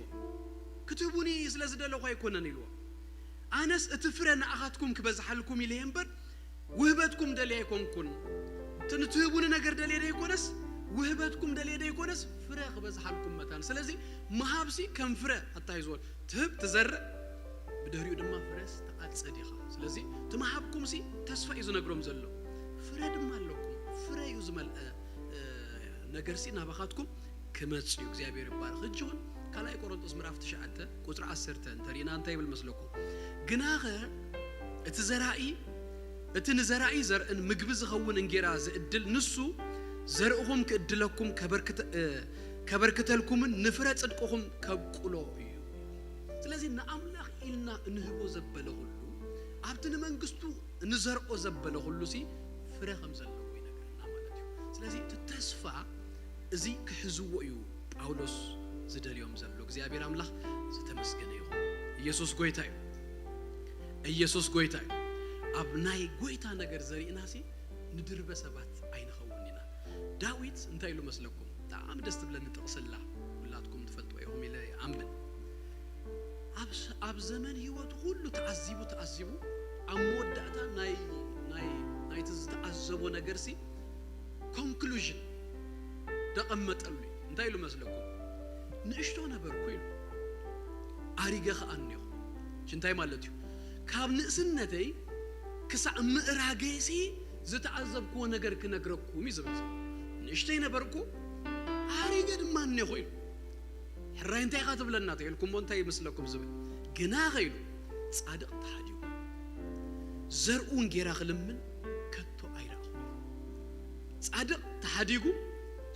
ክትህቡኒ ስለ ዝደለኹ ኣይኮነን ኢልዎ። ኣነስ እቲ ፍረ ንኣኻትኩም ክበዝሓልኩም ኢለ እየ እምበር፣ ውህበትኩም ደልየ ኣይኮንኩን። እቲ ንትህቡኒ ነገር ደልየ ደይኮነስ፣ ውህበትኩም ደልየ ደይኮነስ፣ ፍረ ክበዝሓልኩም መታን። ስለዚ ምሃብሲ ከም ፍረ ኣታሒዝዎ። ትህብ፣ ትዘርእ፣ ድሕሪኡ ድማ ፍረስ ተኣጸድ ኢኻ። ስለዚ እቲ ምሃብኩም ሲ ተስፋ እዩ ዝነግሮም ዘሎ። ፍረ ድማ ኣለኩም። ፍረ እዩ ዝመልአ፣ እ፣ ነገር ሲ ናባኻትኩም ክመጽእ እዩ። እግዚኣብሔር ይባረኽ። ሕጂ እውን ካልኣይ ቆሮንቶስ ምዕራፍ ትሽዓተ ቁጽሪ ዓሰርተ እንተሪእና እንታይ ይብል መስለኩም? ግናኸ እቲ ዘራኢ፣ እቲ ንዘራኢ ዘርእን ምግቢ ዝኸውን እንጌራ ዝእድል ንሱ ዘርእኹም ክእድለኩም ከበርክተ-፣ እ፣ ከበርክተልኩምን ንፍረ ጽድቅኹም ከብቁሎ እዩ። ስለዚ ንኣምላኽ ኢልና እንህቦ ዘበለ ኩሉ፣ ኣብቲ ንመንግስቱ እንዘርኦ ዘበለ ኩሉ ሲ ፍረ ከም ዘለዎ ይነግረና ማለት እዩ። ስለዚ እቲ ተስፋ እዚ ክሕዝዎ እዩ ጳውሎስ ዝደልዮም ዘሎ። እግዚኣብሔር ኣምላኽ ዝተመስገነ ይኹን። ኢየሱስ ጎይታ እዩ። ኢየሱስ ጎይታ እዩ። ኣብ ናይ ጎይታ ነገር ዘሪእና ሲ ንድርበ ሰባት ኣይንኸውን ኢና። ዳዊት እንታይ ኢሉ መስለኩም? ብጣዕሚ ደስ ትብለኒ ጥቕስላ፣ ኩላትኩም ትፈልጥዎ ኢኹም ኢለ ይኣምን። ኣብ ስ-፣ ኣብ ዘመን ህይወቱ ኩሉ ተዓዚቡ፣ ተዓዚቡ፣ ኣብ መወዳእታ ናይ፣ ናይ፣ ናይቲ ዝተዓዘቦ ነገር ሲ ኮንክሉዥን ደቐመጠሉ እዩ። እንታይ ኢሉ መስለኩም? ንእሽቶ ነበርኩ ኢሉ፣ ኣሪገ ኸኣ እኔኹ። እሺ፣ እንታይ ማለት እዩ? ካብ ንእስነተይ ክሳዕ ምእራገይሲ ዝተዓዘብክዎ ነገር ክነግረኩም እዩ ዝብል። ንእሽተይ ነበርኩ፣ ኣሪገ ድማ እኔኹ ኢሉ። ሕራይ እንታይ ኢኻ ትብለና ተይልኩሞ እንታይ ይመስለኩም ዝብል? ግናኸ ኢሉ፣ ጻድቕ ተሓዲጉ፣ ዘርኡ እንጌራ ክልምን ከቶ ኣይረኣኹ። ጻድቕ ተሓዲጉ፣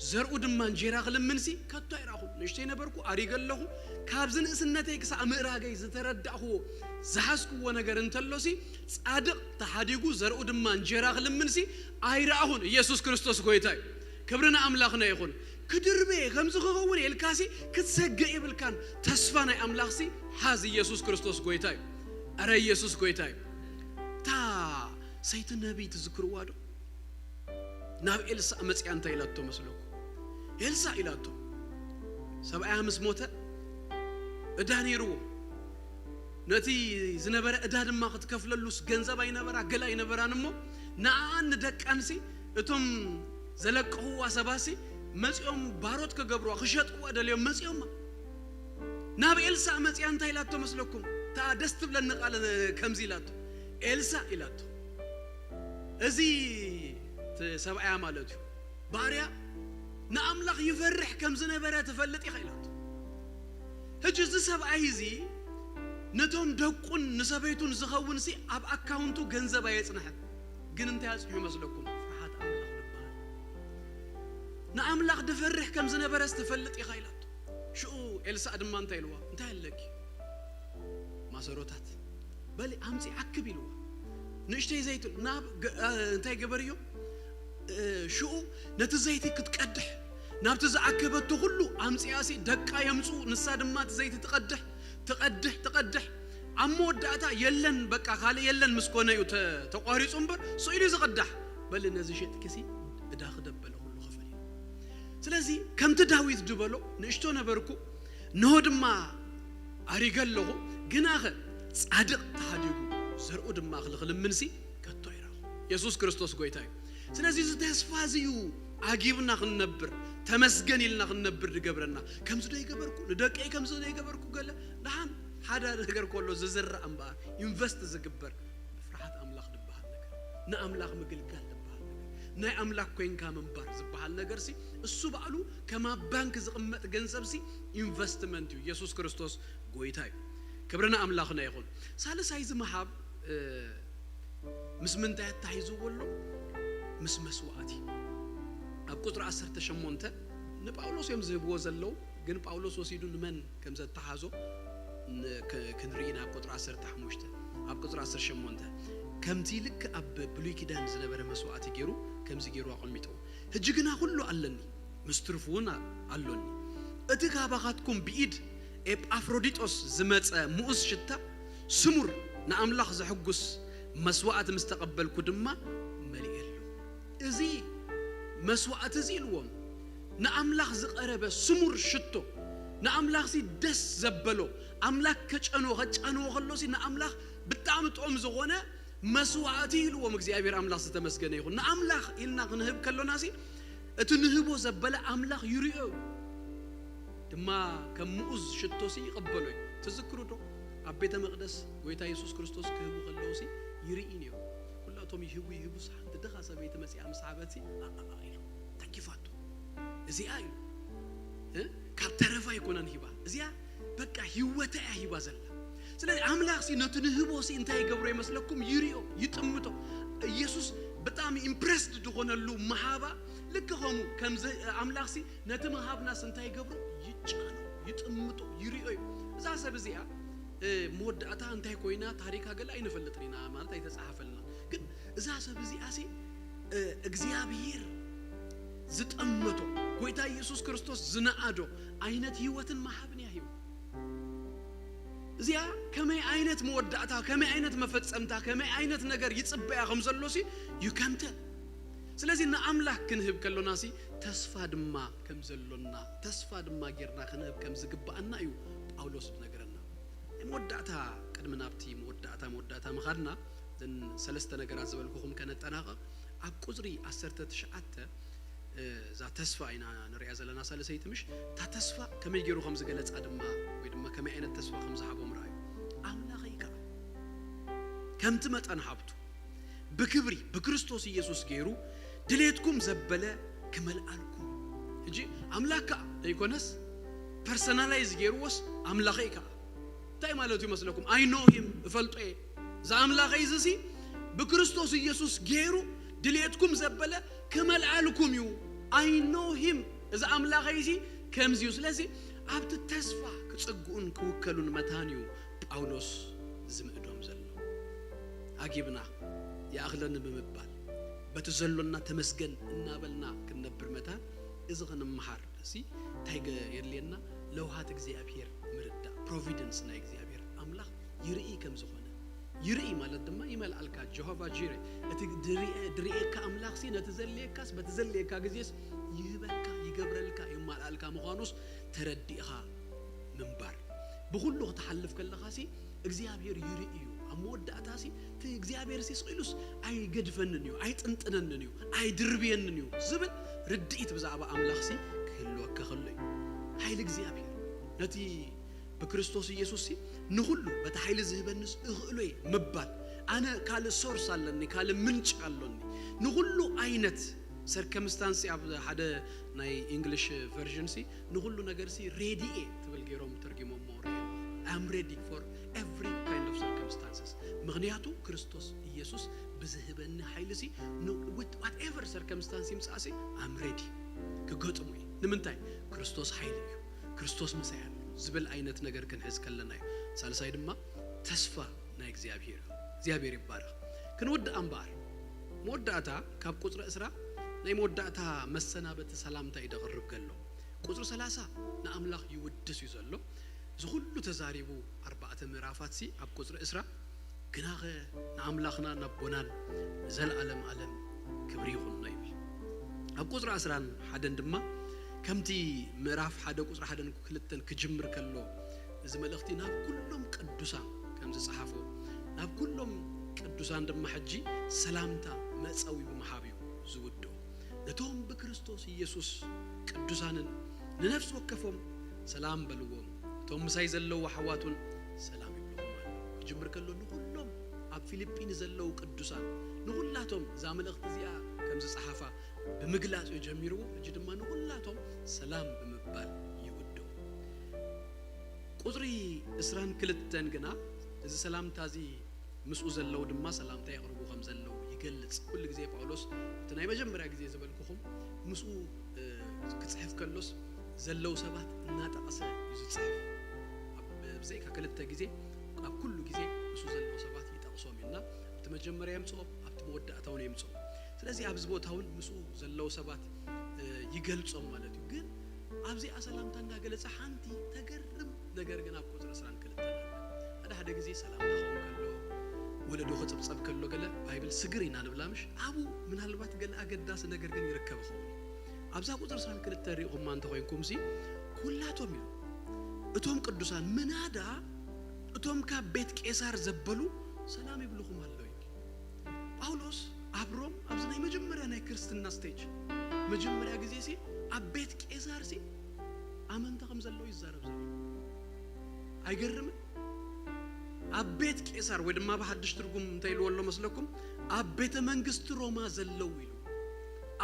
ዘርኡ ድማ እንጌራ ክልምን ሲ ከቶ ኣይረኣኹ። ንእሽተይ ነበርኩ፣ ኣሪገ ኣለኹ። ካብዚ ንእስነተይ ክሳዕ ምእራገይ ዝተረዳእኽዎ፣ ዝሓዝክዎ ነገር እንተሎ ሲ፣ ጻድቕ ተሓዲጉ፣ ዘርኡ ድማ እንጌራ ክልምን ሲ ኣይረኣኹን። ኢየሱስ ክርስቶስ ጎይታ እዩ። ክብሪ ንኣምላኽና ይኹን። ክድርበ ከምዚ ክኸውን ኢልካ ሲ ክትሰግእ የብልካን። ተስፋ ናይ ኣምላኽ ሲ ሓዝ። ኢየሱስ ክርስቶስ ጎይታ እዩ። ኣረ ኢየሱስ ጎይታ እዩ። እታ ሰይቲ ነቢይ ትዝክርዋ ዶ? ናብ ኤልሳእ መጽያ እንታይ ኢላቶ መስለኩም? ኤልሳእ ኢላቶ፣ ሰብኣያ ምስ ሞተ ዕዳ ነይርዎ። ነቲ ዝነበረ ዕዳ ድማ ክትከፍለሉስ ገንዘብ ኣይነበራ፣ ገለ ኣይነበራን እሞ ንኣኣን ንደቃንሲ እቶም ዘለቅኽዋ ሰባሲ መጺኦም ባሮት ክገብርዋ፣ ክሸጥዋ ደልዮም መጺኦማ። ናብ ኤልሳእ መጺኣ እንታይ ኢላቶ መስለኩም? እታ ደስ ትብለኒ ቃል ከምዚ ኢላቶ፣ ኤልሳእ ኢላቶ፣ እዚ እቲ ሰብኣያ ማለት እዩ፣ ባርያ ንኣምላኽ ይፈርሕ ከም ዝነበረ ትፈልጥ ኢኻ ኢላቶ። ሕጂ እዚ ሰብኣይ እዚ ነቶም ደቁን ንሰበይቱን ዝኸውን ሲ ኣብ ኣካውንቱ ገንዘብ ኣየጽንሐን። ግን እንታይ ኣጽንሑ መስለኩም? ፍርሃት ኣምላኽ ዝበሃል። ንኣምላኽ ድፈርሕ ከም ዝነበረስ ትፈልጥ ኢኻ ኢላቶ። ሽኡ ኤልሳእ ድማ እንታይ ኢልዋ? እንታይ ኣለኪ? ማሰሮታት በሊ ኣምጺ ኣክብ ኢልዋ። ንእሽተይ ዘይቲ ናብ ገ-፣ እ፣ እንታይ ገበርዮ? እ፣ ሽኡ ነቲ ዘይቲ ክትቀድሕ ናብቲ ዝኣከበቶ ኩሉ ኣምጺኣሲ ደቃ የምጽኡ፣ ንሳ ድማ እቲ ዘይቲ ትቐድሕ፣ ትቐድሕ፣ ትቐድሕ። ኣብ መወዳእታ የለን፣ በቃ ካልእ የለን ምስ ኮነ እዩ ተ-፣ ተቋሪጹ እምበር፣ ስኢሉ እዩ ዝቕዳሕ። በሊ ነዚ ሸጥኪሲ እዳ ክደበለ ኩሉ ክፈል። ስለዚ ከምቲ ዳዊት ድበሎ፣ ንእሽቶ ነበርኩ፣ እንሆ ድማ ኣሪገ ኣለኹ፣ ግናኸ ጻድቕ ተሓዲጉ፣ ዘርኡ ድማ ክልኽልምንሲ ከቶ ኣይረኣኹ። የሱስ ክርስቶስ ጎይታ እዩ። ስለዚ እዚ ተስፋ እዚ እዩ ኣጊብና ክንነብር፣ ተመስገን ኢልና ክንነብር ድገብረና። ከምዚ ዶ ይገበርኩ፣ ንደቀይ ከምዚ ዶ ይገበርኩ፣ ገለ ደሓን ሓደ ነገር ከሎ ዝዝራእ እምበኣር፣ ኢንቨስት ዝግበር፣ ፍርሃት ኣምላኽ ዝበሃል ነገር፣ ንኣምላኽ ምግልጋል ዝበሃል ነገር፣ ናይ ኣምላኽ ኮይንካ ምንባር ዝበሃል ነገርሲ፣ እሱ ባዕሉ ከም ኣብ ባንክ ዝቕመጥ ገንዘብሲ ኢንቨስትመንት እዩ። የሱስ ክርስቶስ ጎይታ እዩ። ክብሪ ንኣምላኽና ይኹን። ሳልሳይ እዚ ምሃብ፣ እ፣ ምስ ምንታይ ኣተሓሒዝዎ ኣሎ? ምስ መስዋእቲ። ኣብ ቁጽሪ ዓሰርተ ሸሞንተ ንጳውሎስ እዮም ዝህብዎ ዘለዉ፣ ግን ጳውሎስ ወሲዱ ንመን ከም ዘተሓዞ ን-፣ ክ-፣ ክንርኢ ኢና። ኣብ ቁጽሪ ዓሰርተ ሓሙሽተ፣ ኣብ ቁጽሪ ዓሰርተ ሸሞንተ፣ ከምቲ ልክዕ ኣብ ብሉይ ኪዳን ዝነበረ መስዋእቲ ገይሩ ከምዚ ገይሩ ኣቐሚጥዎ። ሕጂ ግና ኩሉ ኣለኒ፣ ምስ ትርፉ እውን ኣሎኒ። እቲ ካባኻትኩም ብኢድ ኤጳፍሮዲጦስ ዝመጸ ምኡዝ ሽታ ስሙር ንኣምላኽ ዘሐጉስ መስዋእቲ ምስ ተቐበልኩ ድማ መሊኤ ኣለኹ። እዚ መስዋእቲ እዚ ኢልዎም ንኣምላኽ ዝቐረበ ስሙር ሽቶ፣ ንኣምላኽሲ ደስ ዘበሎ፣ ኣምላኽ ከጨንዎ፣ ከጫንዎ ከሎሲ ንኣምላኽ ብጣዕሚ ጥዑም ዝኾነ መስዋእቲ ኢልዎም። እግዚኣብሔር ኣምላኽ ዝተመስገነ ይኹን። ንኣምላኽ ኢልና ክንህብ ከሎናሲ እቲ ንህቦ ዘበለ ኣምላኽ ይርእዮ እዩ። ድማ ከም ምኡዝ ሽቶሲ ይቕበሎ እዩ። ትዝክሩ ዶ? ኣብ ቤተ መቕደስ ጎይታ የሱስ ክርስቶስ ክህቡ ከለዉ ሲ ይርኢ ነይሩ። ኩላቶም ይህቡ ይህቡ፣ ሓንቲ ድኻ ሰበይቲ መጺኣ ምስ ሃበትሲ ኣኣኣ ኢሉ ተኪፋቶ። እዚኣ እዩ እ? ካብ ተረፋ ኣይኮነን ሂባ፣ እዚኣ በቃ ህይወታ እያ ሂባ ዘላ። ስለዚ ኣምላኽ ሲ ነቲ ንህቦ ሲ እንታይ ይገብሮ ይመስለኩም? ይሪኦ፣ ይጥምቶ። ኢየሱስ ብጣዕሚ ኢምፕረስድ ዝኾነሉ መሃባ ልክ ኸሙ ከምዚ ኣምላኽ ሲ ነቲ መሃብናስ እንታይ ይገብሮ? ይጫኖ፣ ይጥምቶ፣ ይሪኦ እዩ። እዛ ሰብ እዚኣ እ፣ መወዳእታ እንታይ ኮይና ታሪካ ገለ ኣይንፈልጥን ኢና፣ ማለት ኣይተጻሓፈልና። ግን እዛ ሰብ እዚኣ ሲ እ፣ እግዚኣብሔር ዝጠመቶ፣ ጎይታ ኢየሱስ ክርስቶስ ዝነኣዶ ዓይነት ህይወትን መሃብን እያ ሂቡ። እዚኣ ከመይ ዓይነት መወዳእታ፣ ከመይ ዓይነት መፈጸምታ፣ ከመይ ዓይነት ነገር ይጽበያ ከም ዘሎ ሲ you can tell። ስለዚ ንኣምላኽ ክንህብ ከሎና ሲ ተስፋ ድማ ከም ዘሎና፣ ተስፋ ድማ ጌርና ክንህብ ከም ዝግባኣና እዩ ጳውሎስ ዝነግረና። ናይ መወዳእታ፣ ቅድሚ ናብቲ መወዳእታ፣ መወዳእታ ምኻድና፣ እዘን ሰለስተ ነገራት ዝበልኩኹም ከነጠናቕቕ፣ ኣብ ቁጽሪ ዓሰርተ ትሽዓተ፣ እ፣ እዛ ተስፋ ኢና ንሪኣ ዘለና ሳልሰይቲ፣ ምሽ? እታ ተስፋ ከመይ ገይሩ ከም ዝገለጻ ድማ፣ ወይ ድማ ከመይ ዓይነት ተስፋ ከም ዝሃቦም ረኣዩ። ኣምላኸይ ከኣ ከምቲ መጠን ሃብቱ ብክብሪ ብክርስቶስ ኢየሱስ ገይሩ ድሌትኩም ዘበለ ክመልኣልኩም። ሕጂ ኣምላኽ ከኣ ዘይኮነስ ፐርሰናላይዝ ገይርዎስ ኣምላኸይ ከኣ እንታይ ማለት እዩ መስለኩም? I know him፣ እፈልጦ እየ። እዚ ኣምላኸይ እዚ ሲ ብክርስቶስ ኢየሱስ ገይሩ ድሌትኩም ዘበለ ክመልኣልኩም እዩ። I know him። እዚ ኣምላኸይ እዚ ከምዚ እዩ። ስለዚ ኣብቲ ተስፋ ክጽግኡን ክውከሉን መታን እዩ ጳውሎስ ዝምእዶም ዘሎ። ኣጊብና ይኣኽለኒ ብምባል በቲ ዘሎና ተመስገን እናበልና ክንነብር መታን እዚ ክንምሃር እዚ እንታይ ገ-፣ የድልየና? ለውሃት እግዚኣብሔር ምርዳእ፣ ፕሮቪደንስ ናይ እግዚኣብሔር ኣምላኽ ይርኢ ከም ዝኾነ። ይርኢ ማለት ድማ ይመልኣልካ። ጀሆቫ ጂረ፣ እቲ ድርኤ-፣ ድርኤካ ኣምላኽሲ ነቲ ዘድልየካስ በቲ ዘድልየካ ግዜስ ይህበካ፣ ይገብረልካ፣ የማልኣልካ ምዃኑስ ተረዲእኻ ምንባር። ብኹሉ ክትሓልፍ ከለኻሲ እግዚኣብሔር ይርኢ እዩ። ኣብ መወዳእታሲ እቲ እግዚኣብሔርሲ ስቕ ኢሉስ ኣይገድፈንን እዩ፣ ኣይጥንጥነንን እዩ፣ ኣይድርብየንን እዩ ዝብል ርድኢት ብዛዕባ ኣምላኽሲ ክህልወካ ከሎ እዩ። ሓይሊ እግዚኣብሔር ነቲ ብክርስቶስ ኢየሱስሲ ንኹሉ በቲ ሓይሊ ዝህበንስ እኽእሎ እየ ምባል። ኣነ ካልእ ሶርስ ኣለኒ፣ ካልእ ምንጭ ኣሎኒ። ንኹሉ ዓይነት ሰርከምስታንስ ኣብ ሓደ ናይ ኢንግሊሽ ቨርዥን ሲ ንኹሉ ነገር ሲ ሬዲ እየ ትብል ገይሮም ተርጊሞሞ ሪኤ። I am ready for every kind of circumstances። ምኽንያቱ ክርስቶስ ኢየሱስ ብዝህበኒ ሓይሊ ሲ ን-፣ with whatever circumstance ይምጻእ ሲ I'm ready ክገጥሞ እየ። ንምንታይ? ክርስቶስ ሓይሊ እዩ፣ ክርስቶስ ምሳይ ኣሎ ዝብል ዓይነት ነገር ክንሕዝ ከለና እዩ። ሳልሳይ ድማ ተስፋ ናይ እግዚኣብሔር እዩ። እግዚኣብሔር ይባረኽ። ክንውድኣ እምበኣር መወዳእታ ካብ ቁጽሪ ዕስራ ናይ መወዳእታ መሰናበቲ ሰላምታ እዩ ደቕርብ ገሎ። ቁጽሪ ሰላሳ ንኣምላኽ ይውድስ እዩ ዘሎ። እዚ ኩሉ ተዛሪቡ ኣርባዕተ ምዕራፋት ሲ ኣብ ቁጽሪ ዕስራ ግናኸ ንኣምላኽና ናቦናን ንዘለኣለም ኣለም ክብሪ ይኹኖ ይብል። ኣብ ቁጽሪ ዕስራን ሓደን ድማ ከምቲ ምዕራፍ ሓደ ቁጽሪ ሓደን ክልተን ክጅምር ከሎ እዚ መልእኽቲ ናብ ኩሎም ቅዱሳን ከም ዝጸሓፎ ናብ ኩሎም ቅዱሳን ድማ ሕጂ ሰላምታ መጸዊ ብምሃብ እዩ ዝውድኦ። ነቶም ብክርስቶስ ኢየሱስ ቅዱሳንን ንነፍሲ ወከፎም ሰላም በልዎም። እቶም ምሳይ ዘለዉ ኣሕዋት እውን ሰላም ይብልኹም ኣለዉ። ክጅምር ከሎ ንኹሎም ኣብ ፊልጲን ዘለዉ ቅዱሳን ንኹላቶም እዛ መልእኽቲ እዚኣ ከም ዝጸሓፋ ብምግላጽ እዩ ጀሚርዎ። ሕጂ ድማ ንኹላቶም ሰላም ብምባል ይውድኦ። ቁጽሪ ዕስራን ክልተን ግና እዚ ሰላምታ እዚ ምስኡ ዘለዉ ድማ ሰላምታ የቕርቡ ከም ዘለዉ ይገልጽ። ኩሉ ግዜ ጳውሎስ እቲ ናይ መጀመርያ ግዜ ዝበልኩኹም ምስኡ፣ እ፣ ክጽሕፍ ከሎስ ዘለዉ ሰባት እናጠቐሰ እዩ ዝጽሕፍ። ኣብ፣ ብዘይካ ክልተ ግዜ ኣብ ኩሉ ግዜ ምስኡ ዘለዉ ሰባት ይጠቕሶም እዩ እና ኣብቲ መጀመርያ የምጽኦም፣ ኣብቲ መወዳእታ እውን የምጽኦም። ስለዚ ኣብዚ ቦታ እውን ምስኡ ዘለዉ ሰባት፣ እ፣ ይገልጾም ማለት እዩ። ግን ኣብዚኣ ሰላምታ እናገለጸ ሓንቲ ተገርም ነገር ግን ኣብ ቁጽሪ ዕስራን ክልተን ኣላ። ሓደ ሓደ ግዜ ሰላምታ ክኸውን ከሎ፣ ወለዶ ክጽብጸብ ከሎ ገለ ባይብል ስግር ኢና ንብላ ምሽ? ኣብኡ ምናልባት ገለ ኣገዳሲ ነገር ግን ይርከብ ይኸውን። ኣብዛ ቁጽሪ ዕስራን ክልተን ሪኢኹማ እንተኾይንኩም ሲ፣ ኩላቶም ኢሉ፣ እቶም ቅዱሳን ምናዳ እቶም ካብ ቤት ቄሳር ዘበሉ ሰላም ይብልኹም ኣለዉ ይብል። ጳውሎስ ኣብ ሮም ኣብዚ ናይ መጀመርያ ናይ ክርስትና ስቴጅ መጀመርያ ግዜ ሲ ኣብ ቤት ቄሳር ሲ ኣመንቲ ከም ዘለዉ ይዛረብ ዘሎ። ኣይገርምን? ኣብ ቤት ቄሳር ወይ ድማ ብሓድሽ ትርጉም እንታይ ኢልዎ ኣሎ መስለኩም? ኣብ ቤተ መንግስቲ ሮማ ዘለዉ ኢሉ።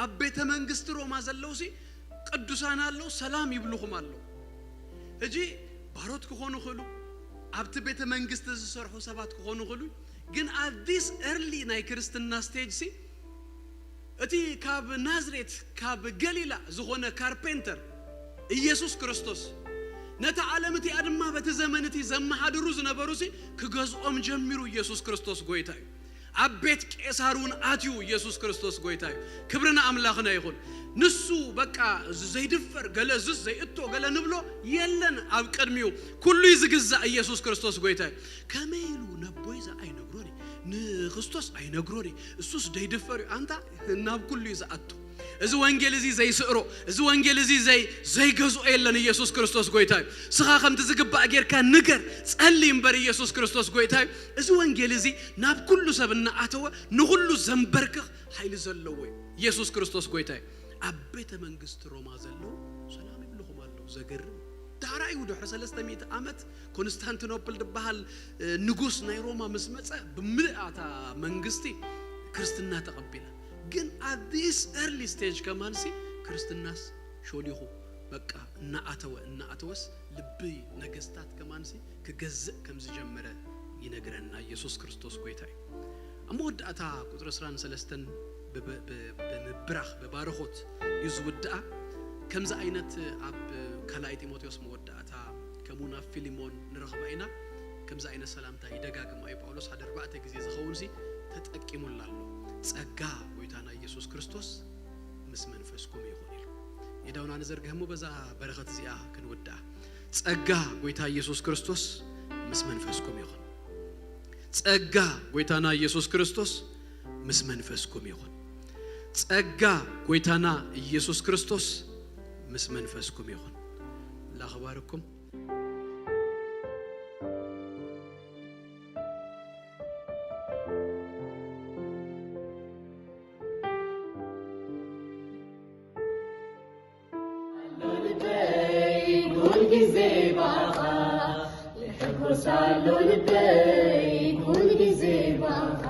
ኣብ ቤተ መንግስቲ ሮማ ዘለዉ ሲ ቅዱሳን ኣለዉ፣ ሰላም ይብልኹም ኣለዉ። ሕጂ ባሮት ክኾኑ ይኽእሉ፣ ኣብቲ ቤተ መንግስቲ ዝሰርሑ ሰባት ክኾኑ ይኽእሉ። ግን at this early ናይ ክርስትና stage ሲ እቲ ካብ ናዝሬት ካብ ገሊላ ዝኾነ ካርፔንተር ኢየሱስ ክርስቶስ ነታ ዓለም እቲኣ ድማ በቲ ዘመን እቲ ዘመሓድሩ ዝነበሩ ሲ ክገዝኦም ጀሚሩ። ኢየሱስ ክርስቶስ ጎይታ እዩ። ኣብ ቤት ቄሳር እውን ኣትዩ። ኢየሱስ ክርስቶስ ጎይታ እዩ። ክብሪ ንኣምላኽና ይኹን። ንሱ በቃ ዘይድፈር ገለ ዝስ ዘይእቶ ገለ ንብሎ የለን ኣብ ቅድሚኡ። ኩሉ እዩ ዝግዛእ። ኢየሱስ ክርስቶስ ጎይታ እዩ። ከመይ ኢሉ ነቦይ ዝኣ ኣይነግሮን እዩ፣ ንክርስቶስ ኣይነግሮን እዩ፣ እሱስ ደይድፈር እዩ። ኣንታ ናብ ኩሉ እዩ ዝኣቱ። እዚ ወንጌል እዚ ዘይስእሮ፣ እዚ ወንጌል እዚ ዘይ ዘይገዝኦ የለን። ኢየሱስ ክርስቶስ ጎይታ እዩ። ስኻ ከምቲ ዝግባእ ጌርካ ንገር፣ ጸሊ እምበር። ኢየሱስ ክርስቶስ ጎይታ እዩ። እዚ ወንጌል እዚ ናብ ኩሉ ሰብ እናኣተወ ንኹሉ ዘንበርክኽ ሓይሊ ዘለዎ እዩ። ኢየሱስ ክርስቶስ ጎይታ እዩ። ኣብ ቤተ መንግስቲ ሮማ ዘለዉ ሰላም ይብልኹም ኣለዉ። ዘገርም። ዳሕራዩ ድሕሪ ሰለስተ ሚእቲ ዓመት ኮንስታንቲኖፕል ዝበሃል ንጉስ ናይ ሮማ ምስ መጸ ብምልኣታ መንግስቲ ክርስትና ተቐቢላ። ግን at this early stage ከማንሲ ክርስትናስ ሾሊኹ በቃ እናኣተወ እናኣተወስ ልቢ ነገስታት ከማንሲ ክገዝእ ከም ዝጀመረ ይነግረና። ኢየሱስ ክርስቶስ ጎይታ እዩ። ኣብ መወዳእታ ቁፅሪ ዕስራን ሰለስተን ብምብራኽ ብባርኾት እዩ ዝውድኣ። ከምዚ ዓይነት ኣብ ካልኣይ ጢሞቴዎስ መወዳእታ ከምኡ ናብ ፊሊሞን ንረኽባ ኢና። ከምዚ ዓይነት ሰላምታ ይደጋግማ እዩ ጳውሎስ ሓደ ኣርባዕተ ግዜ ዝኸውን ሲ ተጠቂሙላ ኣሎ። ጸጋ ጎይታና ኢየሱስ ክርስቶስ ምስ መንፈስኩም ይኹን ኢሉ። ኢዳውና ንዘርግህ እሞ በዛ በረኸት እዚኣ ክንውድኣ። ጸጋ ጎይታ ኢየሱስ ክርስቶስ ምስ መንፈስኩም ይኹን። ጸጋ ጎይታና ኢየሱስ ክርስቶስ ምስ መንፈስኩም ይኹን። ጸጋ ጎይታና ኢየሱስ ክርስቶስ ምስ መንፈስኩም ይኹን። ላኽባርኩም። ልበይ ኩልጊዜ ብኣኻ ይሕጎስ ኣሎ ልበይ ኩልጊዜ ብኣኻ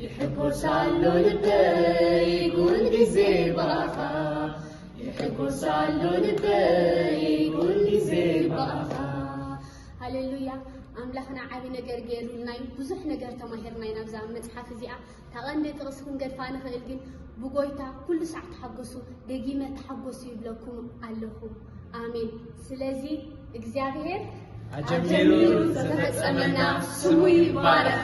ይሕጎስ ኣሎ ልበይ ኩልጊዜ ብኣኻ ይሕጎስ ኣሎ ልበይ ኩልጊዜ ብኣኻ። ሃሌሉያ። ኣምላኽና ዓቢ ነገር ገይሩልና እዩ። ብዙሕ ነገር ተማሂርና ኢና ኣብዛ መጽሓፍ እዚኣ። እታ ቀንዲ ጥቕሲ ክንገድፋ ንኽእል ግን ብጎይታ ኩሉ ሳዕ ተሓጎሱ፣ ደጊመ ተሓጎሱ ይብለኩም ኣለኹ። ኣሜን። ስለዚ እግዚኣብሔር ኣጀሚሩ ዝተፈጸመና ስሙ ይባረኽ።